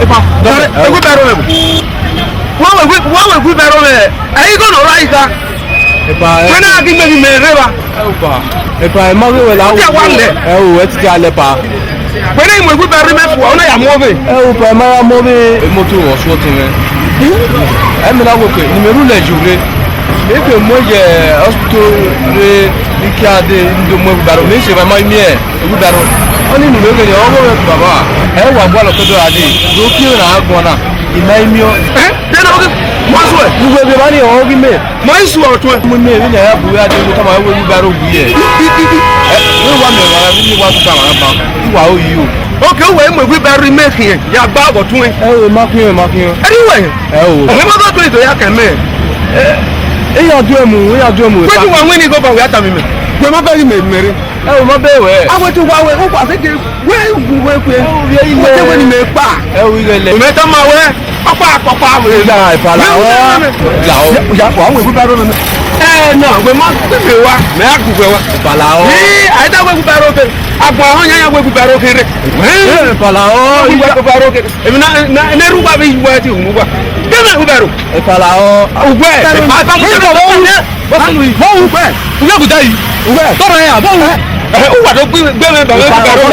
Epa, dọrẹ, ẹ, wheelbarrow mẹ. Wa wẹ whe-, wa wẹ wheelbarrow mẹ. Ẹ i gho nọ ra ika. Epa, ẹ. Wẹ na ghi mẹ ghi mẹ rre evba. Epa, epa, ẹ ma ghi wẹ la. Ọ dia wa lẹ. Ẹ o, ẹ ti dia lẹ pa. Wẹ na i mu wheelbarrow mẹ fua, ọ na ya mu ọvbe. Ẹ o, pa, ẹ ma ya mu ọvbe. Emoto ọsuọtẹn mwẹ. Ẹ mẹ na wẹ ke, ne imẹ rhu lẹ ju rre. Mẹ ke mu ye hospital rre, ne I kia dee, ne I do mu wheelbarrow, mẹ i sẹ evba ma i miẹn. Wheelbarrow. Ọni unu vbe ghe ọghe mwẹ baba. Ẹ wa gualọ ke do gha dee, do kie na agbọn na, I ma i miẹn. Ẹ? Dena ọghe, ma suẹ. Uwẹ vbe evba ni ọ ghi mẹ. Ma i suẹ ọtuẹn. Mu mẹ vbe ne a ya bu ya dee, tama wẹ wheelbarrow bu ye. Ẹ, wẹ wa mẹ wa, vbe ne wa tuka wa ba. I wa o yi o. Oke, uwẹ i mu wheelbarrow mẹ khian, ya gba ọtuẹn. Ẹ o, ma khian, ma khian. Ẹ ni wẹ? Ẹ o. Ọmọ ma do to ido ya kẹ mẹ. Ẹ, e ya du ẹmu, e ya du ẹmu. Wẹ ti wa wẹ ni gọba wẹ a tama mẹ. Wẹ ma bẹghe mẹ, mẹ rre. Ẹ o, ma bẹghe wẹ. A wẹ te wa wẹ, u wa se ke wẹ, wẹ kue. Ẹ o, vbe yi wẹ. Wẹ te wẹ ni mẹ kpa. Ẹ o, ighẹ lẹ. Mẹ tama wẹ, ọkpa, ọkpa wẹ. Ya, ipala o. Ya, ya, wa wẹ, wheelbarrow mẹ. Ẹ, na, wẹ ma, wẹ wa, mẹ a gu wẹ wa. Ipala o. Ẹ, a da wẹ wheelbarrow ke. Agba họn yan ya wẹ wheelbarrow ke rre. Ipala o. Wẹ wheelbarrow ke. Èmi na, na, na ru wa bi wa ti unu wa. Kẹmẹ wheelbarrow. Ipala o. Ugbẹ. Ipala o. Bọ́sùn yìí. Bọ́ọ̀lù gbẹ. Uwe kò dá yìí. Uwe. Tọ́rọ ẹ̀ yà, bọ́ọ̀lù. Ẹ, ẹ, uwa do gbin, gbẹmẹ bàbá wheelbarrow. Uwa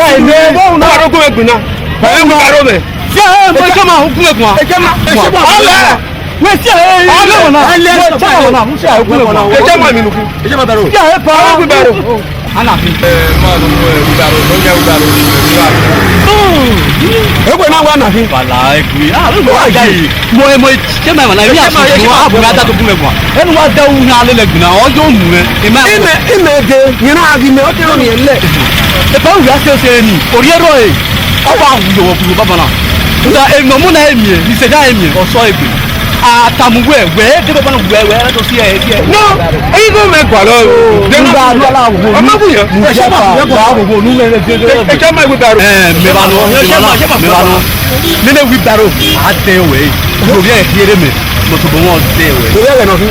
do gbin gbin na. Bàbá wheelbarrow mẹ. Ṣé ẹ mọ ẹjọ́ máa ń gún ẹ̀gbọ́n? Ẹjọ́ máa ń gún ẹ̀gbọ́n. Ọlẹ. Wọ́n ṣe ẹ ẹ ẹ mọ̀ náà. Wọ́n ṣe ẹ ẹ gún ẹ̀gbọ́n. Ẹjọ́ máa mi nùkú. Ẹjọ́ máa bẹ̀rù. Ṣé ẹ pa? Bàbá wheelbarrow. Anafi. Ẹ, ma lo, ẹ, wheelbarrow, no ya wheelbarrow. Egbe na wa anafi. Bala egbe. Ah, lo wa ya yi. Mo, mo, ṣé ma, ma, mi a sọ fún wa, a bu mi a da to bu mi ẹ̀gbọ́n. Ẹnu wa da wu na lele gbina, ọ yo mu ẹ. Ime, ime de, yẹn na ghi mẹ, ọ te rọ ni ẹlẹ. Ẹ pa wu ya se se ni, ori ẹrọ e. Ọ wa wu yo wo baba na. Nda e mọ mu na emi, ise da emi, ọ sọ egbe. Atamu wẹ, wẹ, de baba na wẹ, wẹ, to si ẹ, si ẹ. No, eyi ko mẹ gua lọ. De no. Ọmọ bu yẹn. Ẹ jẹ́ máa wheelbarrow. Ẹ, mẹ ba nọ, mẹ ba nọ, mẹ ba nọ. Nene wheelbarrow, a dẹ wẹ. Lórí ẹ kí eré mẹ, mo tún bọ wọn dẹ wẹ. Lórí ẹ̀rẹ̀ náà fi.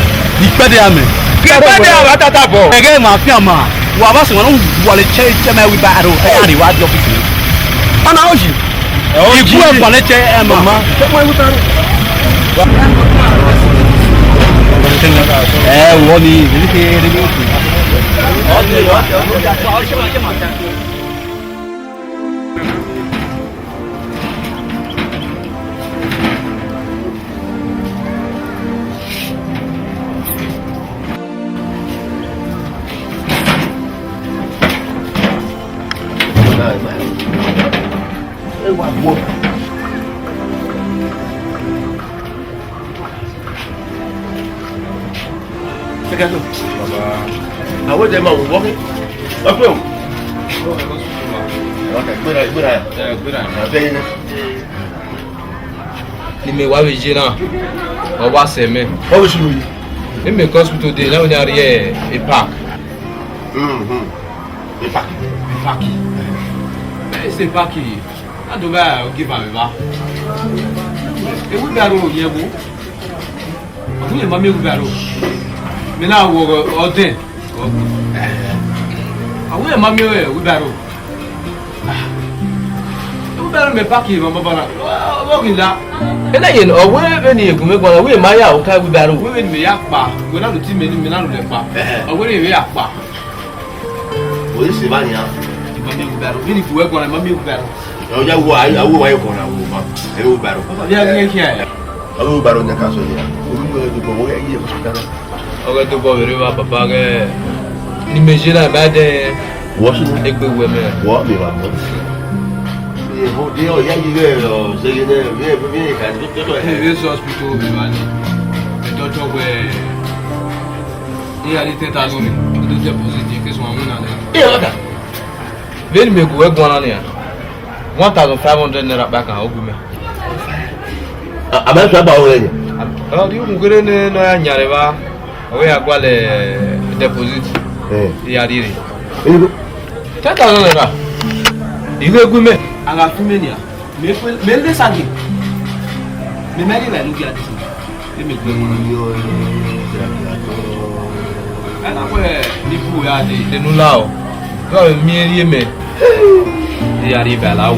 Ìpẹ́dẹ́ àmì. Ìpẹ́dẹ́ àwọn àtàtà bọ̀. Ẹ̀gẹ́ màá fi àmà. Wà á bá sọ̀rọ̀ wà lè check, check my wheelbarrow. Ẹ yà rí wá di ọ́fíìsì mi. Ọ̀nà òjì. Ìbú ẹ̀ pọ̀ lè check ẹ̀ mà. Check my wheelbarrow. Ẹ wọ ni, èmi ṣe eré ní òkè. Baba. Àwọn ẹ̀dẹ̀ máa wò wọ́n kí. Ọpẹ́ o. Ọkẹ́, gbéra, gbéra. Ẹ, gbéra. Àbẹ́ yín náà. Ni mẹ wa vbe ye na, ọ wa sẹ mẹ. Ọ vbe sunu yi. Eme ke hospital dey, na wẹ ne a rrie e park. Mhm. E park. E park. Ẹ se park. A do ba give am eva. E wheelbarrow ye wo. Ọdún yẹn ma mi wheelbarrow. Mi na wo ọdẹ. Àwọn yẹn ma mi wheelbarrow. Wheelbarrow mẹ park yẹn ma baba na. Ọ ghi la. Ena yẹn, ọ wẹ vbene egun mẹ guan, wẹ ma ya oka wheelbarrow. Wẹ vbene mẹ ya kpa, wẹ na lu ti mẹ ni, mẹ na lu lẹ kpa. Ẹhẹ. Ọ wẹ ne mẹ ya kpa. Wẹ se ba nia. Ma mi wheelbarrow. Vbene egun mẹ guan, ma mi wheelbarrow. Ọ ya wo, a wo wa ye kona wo ma. E wheelbarrow. Baba, ya ni kia. Ọ wheelbarrow nya ka so ya. Oru mo do bo, ya ye hospital. Ọ ghẹ tobọ vbe rre evba papa ghẹ ne imẹ ye na ba dẹ. Wọ sunu. Egbe wẹ mẹ. Wọ mi wa mọ. Ye ho de ọ ya yi ghẹ ọ se ye de ye ye ka to to. Ẹ vbe sọ hospital vbe evba ni. Ẹ tọtọ wẹ iran ni ten thousand ni, ọ do deposit in case wọn mu na lẹ. Iran ka. Vbene imẹ gu wẹ guan na nian, one thousand five hundred naira kpa kan ọ gu mẹ. A, a ma fi agba wẹ yẹn. Ọ di mu gere ne nọ ya yan rẹ evba, ọ wẹ ya gualọ deposit. Eh. Ya rire. Ego. Ten thousand naira. Ighe gu mẹ. A gha fi mẹ nian. Mẹ kpe, mẹ le sagi. Mẹ mẹ ni la lu gia disi. Mẹ mẹ gbe. Ana wẹ ni bu ya de. De nu la o. Gọ mi eri mẹ. Ya ri ba la wo.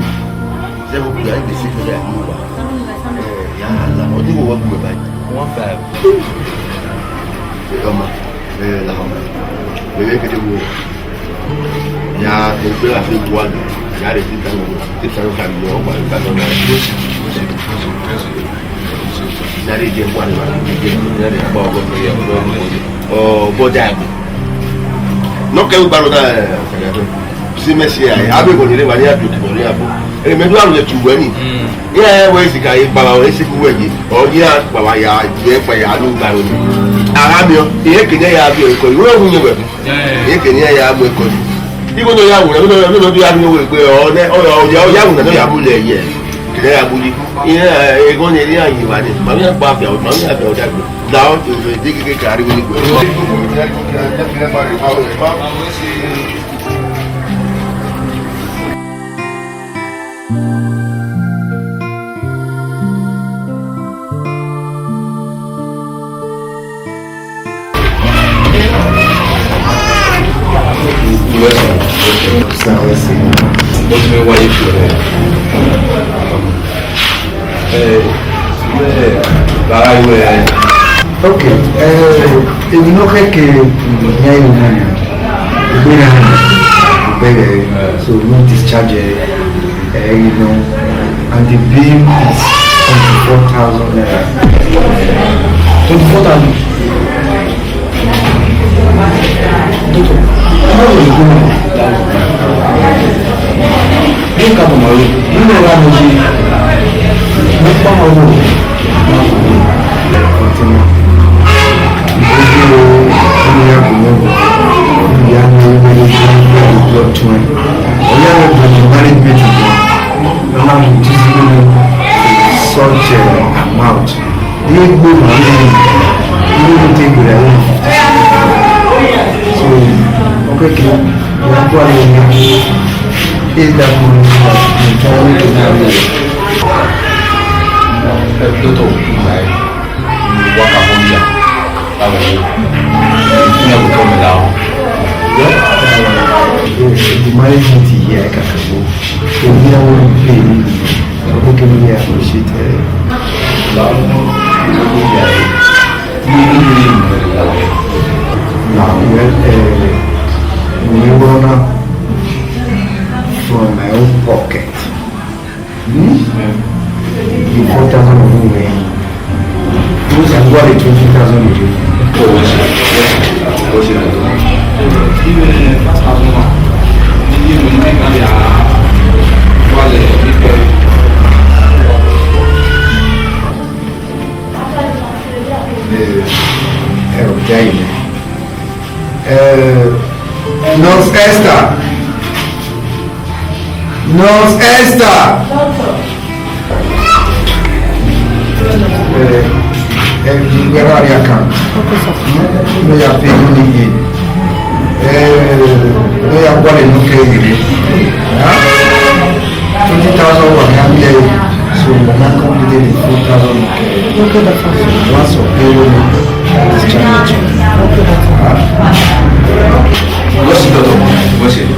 Zero, ya, I dey see you there, you are. Eh, ya, la, what do you want to buy? One five. Eh, ọmọ, eh, la, ọmọ. Wẹrẹ kede wo. Ya, egbe la fi guan. Ya, de ti tan wo. Ti tan wo ka mi, ọmọ, ta tan na. Ya, de je guan, ya, de je. Ya, de ba ọgọ mi, ya, ọgọ mi. Oh, but that. No, ke ba lo da, eh, si mẹ si a, a be bọ ni re wa ni a du kibọ ni a bọ. E me du a le tu wẹ ni. Mm. Iran wẹ isi ka ye kpao, isi ku wẹ ye. Ọ ye a kpao ya, ye kpa ya lu gba ro ni. Ara mi o, e ke ne ya bi ko, ro hu ni wẹ. Yeah. E ke ne ya mu ko. Igho no ya wu, no, no, no, no, ya ni wẹ gbe, ọ ne, ọ, ọ, ya, ọ ya wu na, no ya mu le ye. Ke ne ya mu yi. Iran, e go ne iran yi wa ni. Ma mi a gba fi, ma mi a fi ọ dagbe. Da ọ, e, e, digi ke ka ri ni gbe. Ok, eh, èmi náà kẹ́kẹ́ ìyá ìlú náà ni. Ìgbéra ni, ìgbéra ni. So, we discharge, eh, you know, and the bill is twenty-four thousand naira. Twenty-four thousand. Doctor, ẹ má wọlé kúrò. Ní ká mọ̀ màlúù, nínú ọ̀la mi ṣe, mo pa ọmọ wò. Continue. Ìgbésẹ̀ ọmọ ya kò mọ̀ bọ̀. Ìyá mi ò gbẹ́dẹ̀ sí ìgbà ìjọ tún ẹ̀. Ọ̀yá mi bọ̀ ní management ìgbà. Ọlá mi jí sí lórí such, eh, amount. Ní gbogbo àwọn ènìyàn, ní gbogbo tó gbèrè àwọn ènìyàn. So, okay, okay. Ìyá kó àlọ́ ìyá. Ṣé ìdààmú ìjọ orí tó náà lè? Ẹ, dókítà, wákàtí ọ̀yà. Báwo ni? Ìyá kò tọ́ mi láwọn. Well, uh, the management here, I can go. So, we are going to pay me. So, we can really appreciate, uh, now, well, uh, we run up from my own pocket. Hmm? The four thousand of who were. Who's and what the twenty thousand of you? Oh, what's it? What's it? What's it? Even five thousand. Even when you make money, ah, what the big. Eh, eh, okay. Eh, Nurse Esther. Nurse Esther. Eh, eh, you get out of your account. Okay, sir. No, you are paying money in. Eh, no, you are calling, okay, you. Huh? Twenty thousand wa ni a miẹn ẹre, so, wa na complete the four thousand. Okay, that's fine. Once you pay, we will discharge you. Okay, that's fine. Huh? What's the doctor? What's it?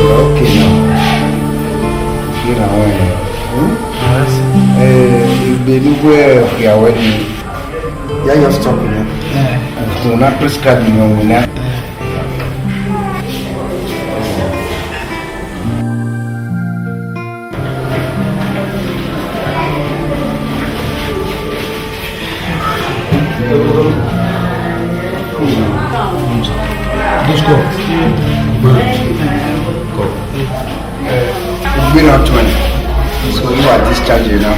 Okay, now. Here I want. Hmm? Eh, igbe ni wẹ ọkhiawẹ ni. Ya, ya stop nẹ. Eh. Mo na prescribe ni ọmọ na. Twenty. So you are discharged now.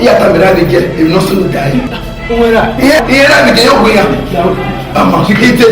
Iya ta mẹ ra vbe jẹ, emwi ne ọ sunu da ẹre. Uwẹ ra? Iye, iye ra vbe jẹ, yo gbe ya. Ama, sikete.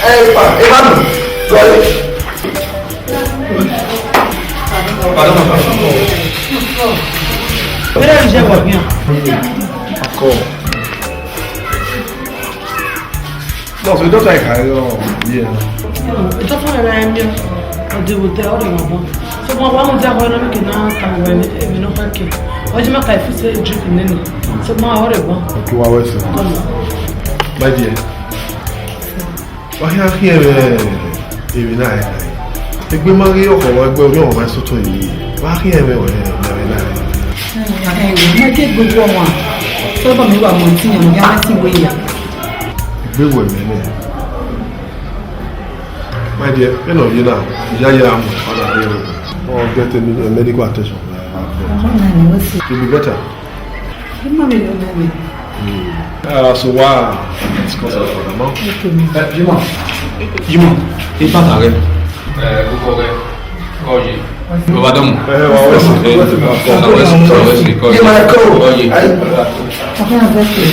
Ẹ pa, ẹ bá mi, gọlẹ. Pardon, pardon. Where is your work? Of course. No, so the doctor I carry on. Yeah. Doctor I am here. I deal with the other one. So what one of the one make na ta wa ni, e no ka ke. O je ma ka fi se drip nene. So ma ore ba. Okay, wa wese. My dear. Wa hia hia me. Emwi na ẹre. Egbe ma ghi ọkhọ, egbe orhiọn ma sotọ yi. Wa khian ẹmwẹ wẹ, emwi na ẹre. Ẹmwẹ na ẹre. Ma ke gbogbo ọmwa. Sọdọ mi wa mu eti yan, ya ma ti we ya. Egbe wẹ mẹ nẹ. My dear, ẹ nọ ye na, ya ya mu, ọna re o. Ọ get a medical attention. Ọmọ na ni wọ́n sì. You'll be better. Ẹ má mi lọ lẹ́nu. Ah, so wa discuss it further, no? Okay, ma. Eh, Jimoh. Jimoh, ẹ bá ta rẹ. Eh, kókó rẹ, kọ́ yìí. Bàbá dọ́mù. Eh, wa wẹ̀ sí. Eh, wa wẹ̀ sí, wa wẹ̀ sí, kọ́ yìí. Kọ́ yìí. Ọkùnrin àgbẹ̀ pé.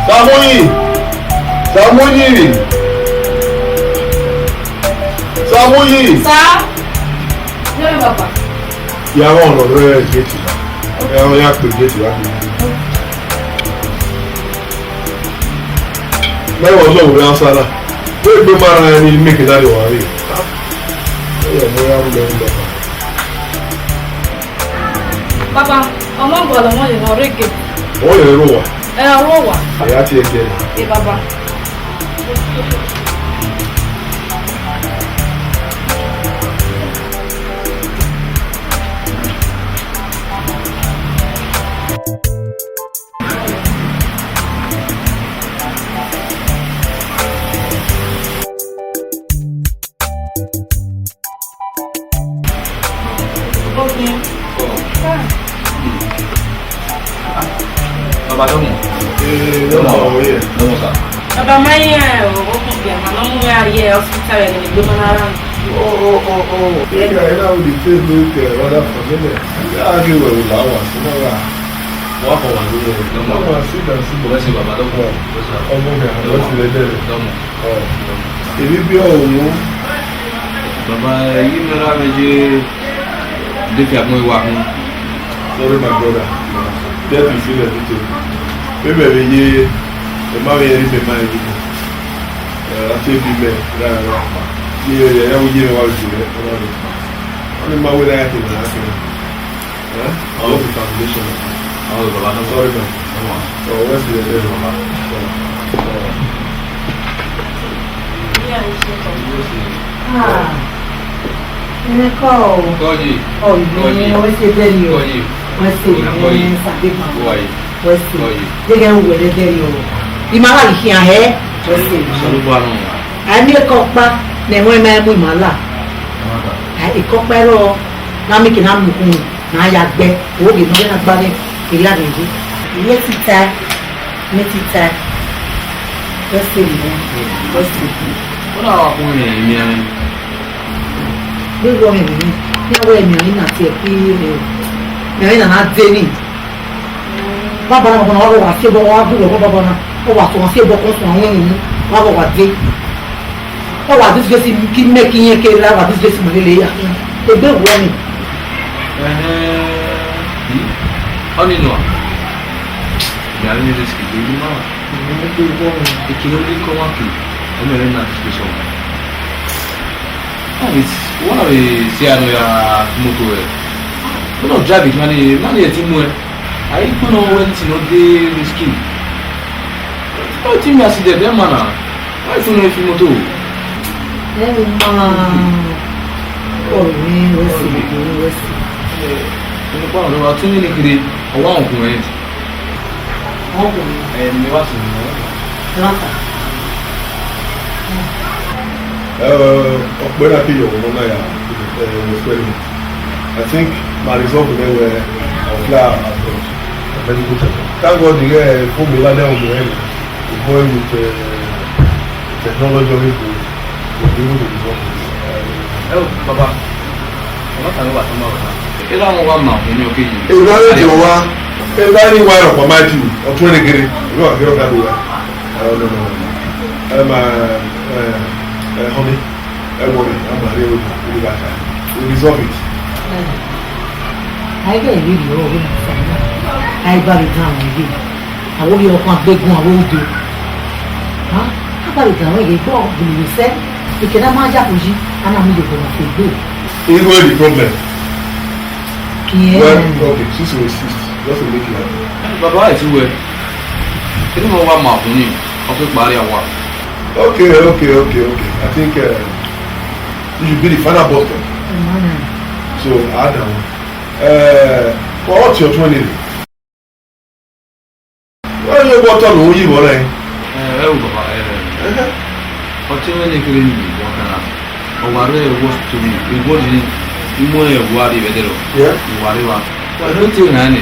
Samuyi! Samuyi! Samuyi! Sir? Yes, Papa. Ya wọn lọ rẹ gate na. Ẹ wọn ya pe gate wa. Mẹ wọ sọ wẹ answer na. Wẹ gbe ma ra ni make that one. Ẹ yẹ mo ya mu lẹ mu lẹ. Papa, ọmọ gbọdọ wọn yẹ wọn rẹ gate. Wọn yẹ ro wa. Ẹ ro wa. Ẹ ya tie ẹkẹ. Ẹ, Papa. Baba, dọmọ. Ee, dọmọ, dọmọ, oye. Dọmọ, sir. Baba, ma yi, eh, o, o, o, ma nọ mu ya ye hospital, ẹre ne egbe ma na ra. Oh, oh, oh, oh. Yeah, yeah, that would be safe, look, eh, other family. Yeah, I give away with that one. So, no, uh, walk on, yeah. Dọmọ. Dọmọ, sit down, sit down. Bless you, Baba. Dọmọ. Oh. Bless you. Ọmọ mi, dọmọ. Bless you, dọmọ. Oh. Èmi bí ọ̀hún. Baba, èyí mẹ́ra mi jẹ́ défì àgbọn ìwà kún. Sorry, my brother. Death is still a little. Maybe we ye, the man we read the man. Eh, I say be man. Yeah, yeah, yeah, we ye, wa we ye, wa we. Only my way that I can, I can. Eh? I want the calculation. Oh, Baba, no. Sorry, man. Come on. Oh, where's the, where's the Baba? Oh, oh. Ah, ẹ kọ o. Kọyi. Ọ, ìgbìmọ̀, kọyi. Wọ́n ṣe bẹ́ẹ̀ ni o. Kọyi. Wọ́n ṣe, kọyi, ìgbìmọ̀ ṣàgbégbà. Kọyi. Wọ́n ṣe. Kọyi. Gẹ́gẹ́ bí wẹ̀rẹ̀ bẹ́ẹ̀ ni o. Ìmọ̀lá yìí fi hàn ẹ́. Wọ́n ṣe. Sọlúbọ̀ àrùn wa. Àìní ẹ̀kọ́ pa ni ẹ̀wọ̀n ẹ̀ máa mú ìmọ̀lá. Ìmọ̀lá. Àì-, ẹ̀kọ́ pa ẹ̀rọ náà mi kì í náà mú kún un. Na ya gbẹ, owó ghe nọ na gba nẹ, eya rẹ ye. Mẹ ti ta, mẹ ti ta. Wẹ se mẹ, wẹ se. Ọ na wa kun ne emianmwẹ. Vbe wọ mẹ mẹ, ne a wẹ emianmwẹ na tie ẹki, emianmwẹ na na de ni. Baba na, baba na, ọ wa si obọ, ọ wa gu wẹ baba na, ọ wa sọ, ọ wa si obọ kọ sọ, ọ wa wẹ unu, ọ wa, wa de. Ọ wa disgrace ki mẹ ki yẹn ke ra wa disgrace ma lele ya. Egbe wọ ni. Ẹhẹn. Ọni nọ. Ya ni risk de ni ma. Egbe wọ ni. Ekele ni kọ wa ke. Ẹmẹ rẹ na disgrace ọ. Wọ́n lọ rè sí àná ya mọ́tò rẹ̀. Wọ́n lọ drive ìgbà ni, má ni ẹ̀ ti mú ẹ. Àyè gbọ́dọ̀ wọ ẹni tí ló dé risky. Ó ti mi àsìdẹ̀ bẹ́ẹ̀ mà náà. Wọ́n ti mú ẹ fi mọ́tò. Ẹ máa kọ̀ mí wẹ́sì, wẹ́sì. Ẹ, nípa ọ̀rọ̀ wa tún ní kiri, ọwọ́ àwọn ọkùnrin. Ọkùnrin. Ẹ, mi wá sí ìmọ̀. Lọ́kà. Ẹ, ọkpẹ na ke yọ ọmọ na ya, ẹ, experiment. I think my result will be where I fly abroad. Medical check. Thank God the guy phone me like that on the end. The boy with, uh, technology of his, will be able to resolve this. Ẹ o, baba, ọmọ tàbí wà tó máa wà. Ẹ láwọn wá mà òun ní ọkẹ yìí. Ẹ bá lè jọ wá, ẹ bá ní wá ọ̀pọ̀ máa jù, ọ̀tún ẹni gẹ̀rẹ́, ìlú àgbẹ̀ ọ̀gá ló wà. Ẹ, no, no, no, no. Ẹ máa, ẹ, ẹ, honey, ẹ wọlé, ẹ máa rí ẹrù, ẹ bá ta, we resolve it. Ai ghe vberriọ ọghe ne a sa na, ai gba vbe dan ọmwa egbe. Avbe ovbi ọkhan gbe gun avbe udo. Ha? A gba vbe dan ọmwa egbe, egbe ọ gbele vbe sẹ, ekẹ ne a ma ya khuyi, a na mu ye obọ na fo egbe. He know the problem. Kiẹn. Well, okay, since you insist, just to make it happen. Baba, I see well. Ẹ ne ọ wa ma ọkùnrin, ọ fẹ́ parí àwa. Okay, okay, okay, okay. I think, uh, you should be the final bus stop. Amen. So, I don't. Uh, for what you're twenty? Wọ́n yóò bọ́ tọ́lù òun yìí wọ́n rẹ̀. Ẹ, ẹ wò bàbá, ẹ, ẹ, ọtí wọn ní kiri nìyí, wọn kàn án. Ọwọ́ rẹ̀ wọ́ tóbi, ìwọ ni, ìmọ̀ ẹ̀ wà rí ẹ̀dẹ̀ lọ. Yeah. Ìwà rí wa. Wọ́n ló ti rìn án ni.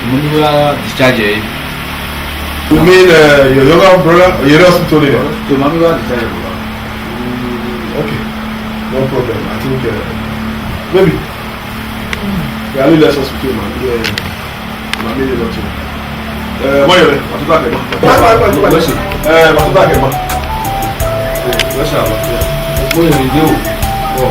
Mo ní wá discharge ẹ̀. You mean, uh, your younger brother? Your hospital there? Tó máa mi wá discharge bàbá. Okay, no problem. I think, uh, maybe. Yeah, I need less hospital, man. Yeah, yeah. Ma mi le lọtọ. Eh, ma yọ rẹ, ma tún tà kẹ ma. Bye, bye, bye, bye. Wẹ́sì. Eh, ma tún tà kẹ ma. Wẹ́sì àbá. Mo yẹ mi dé o. Ọ.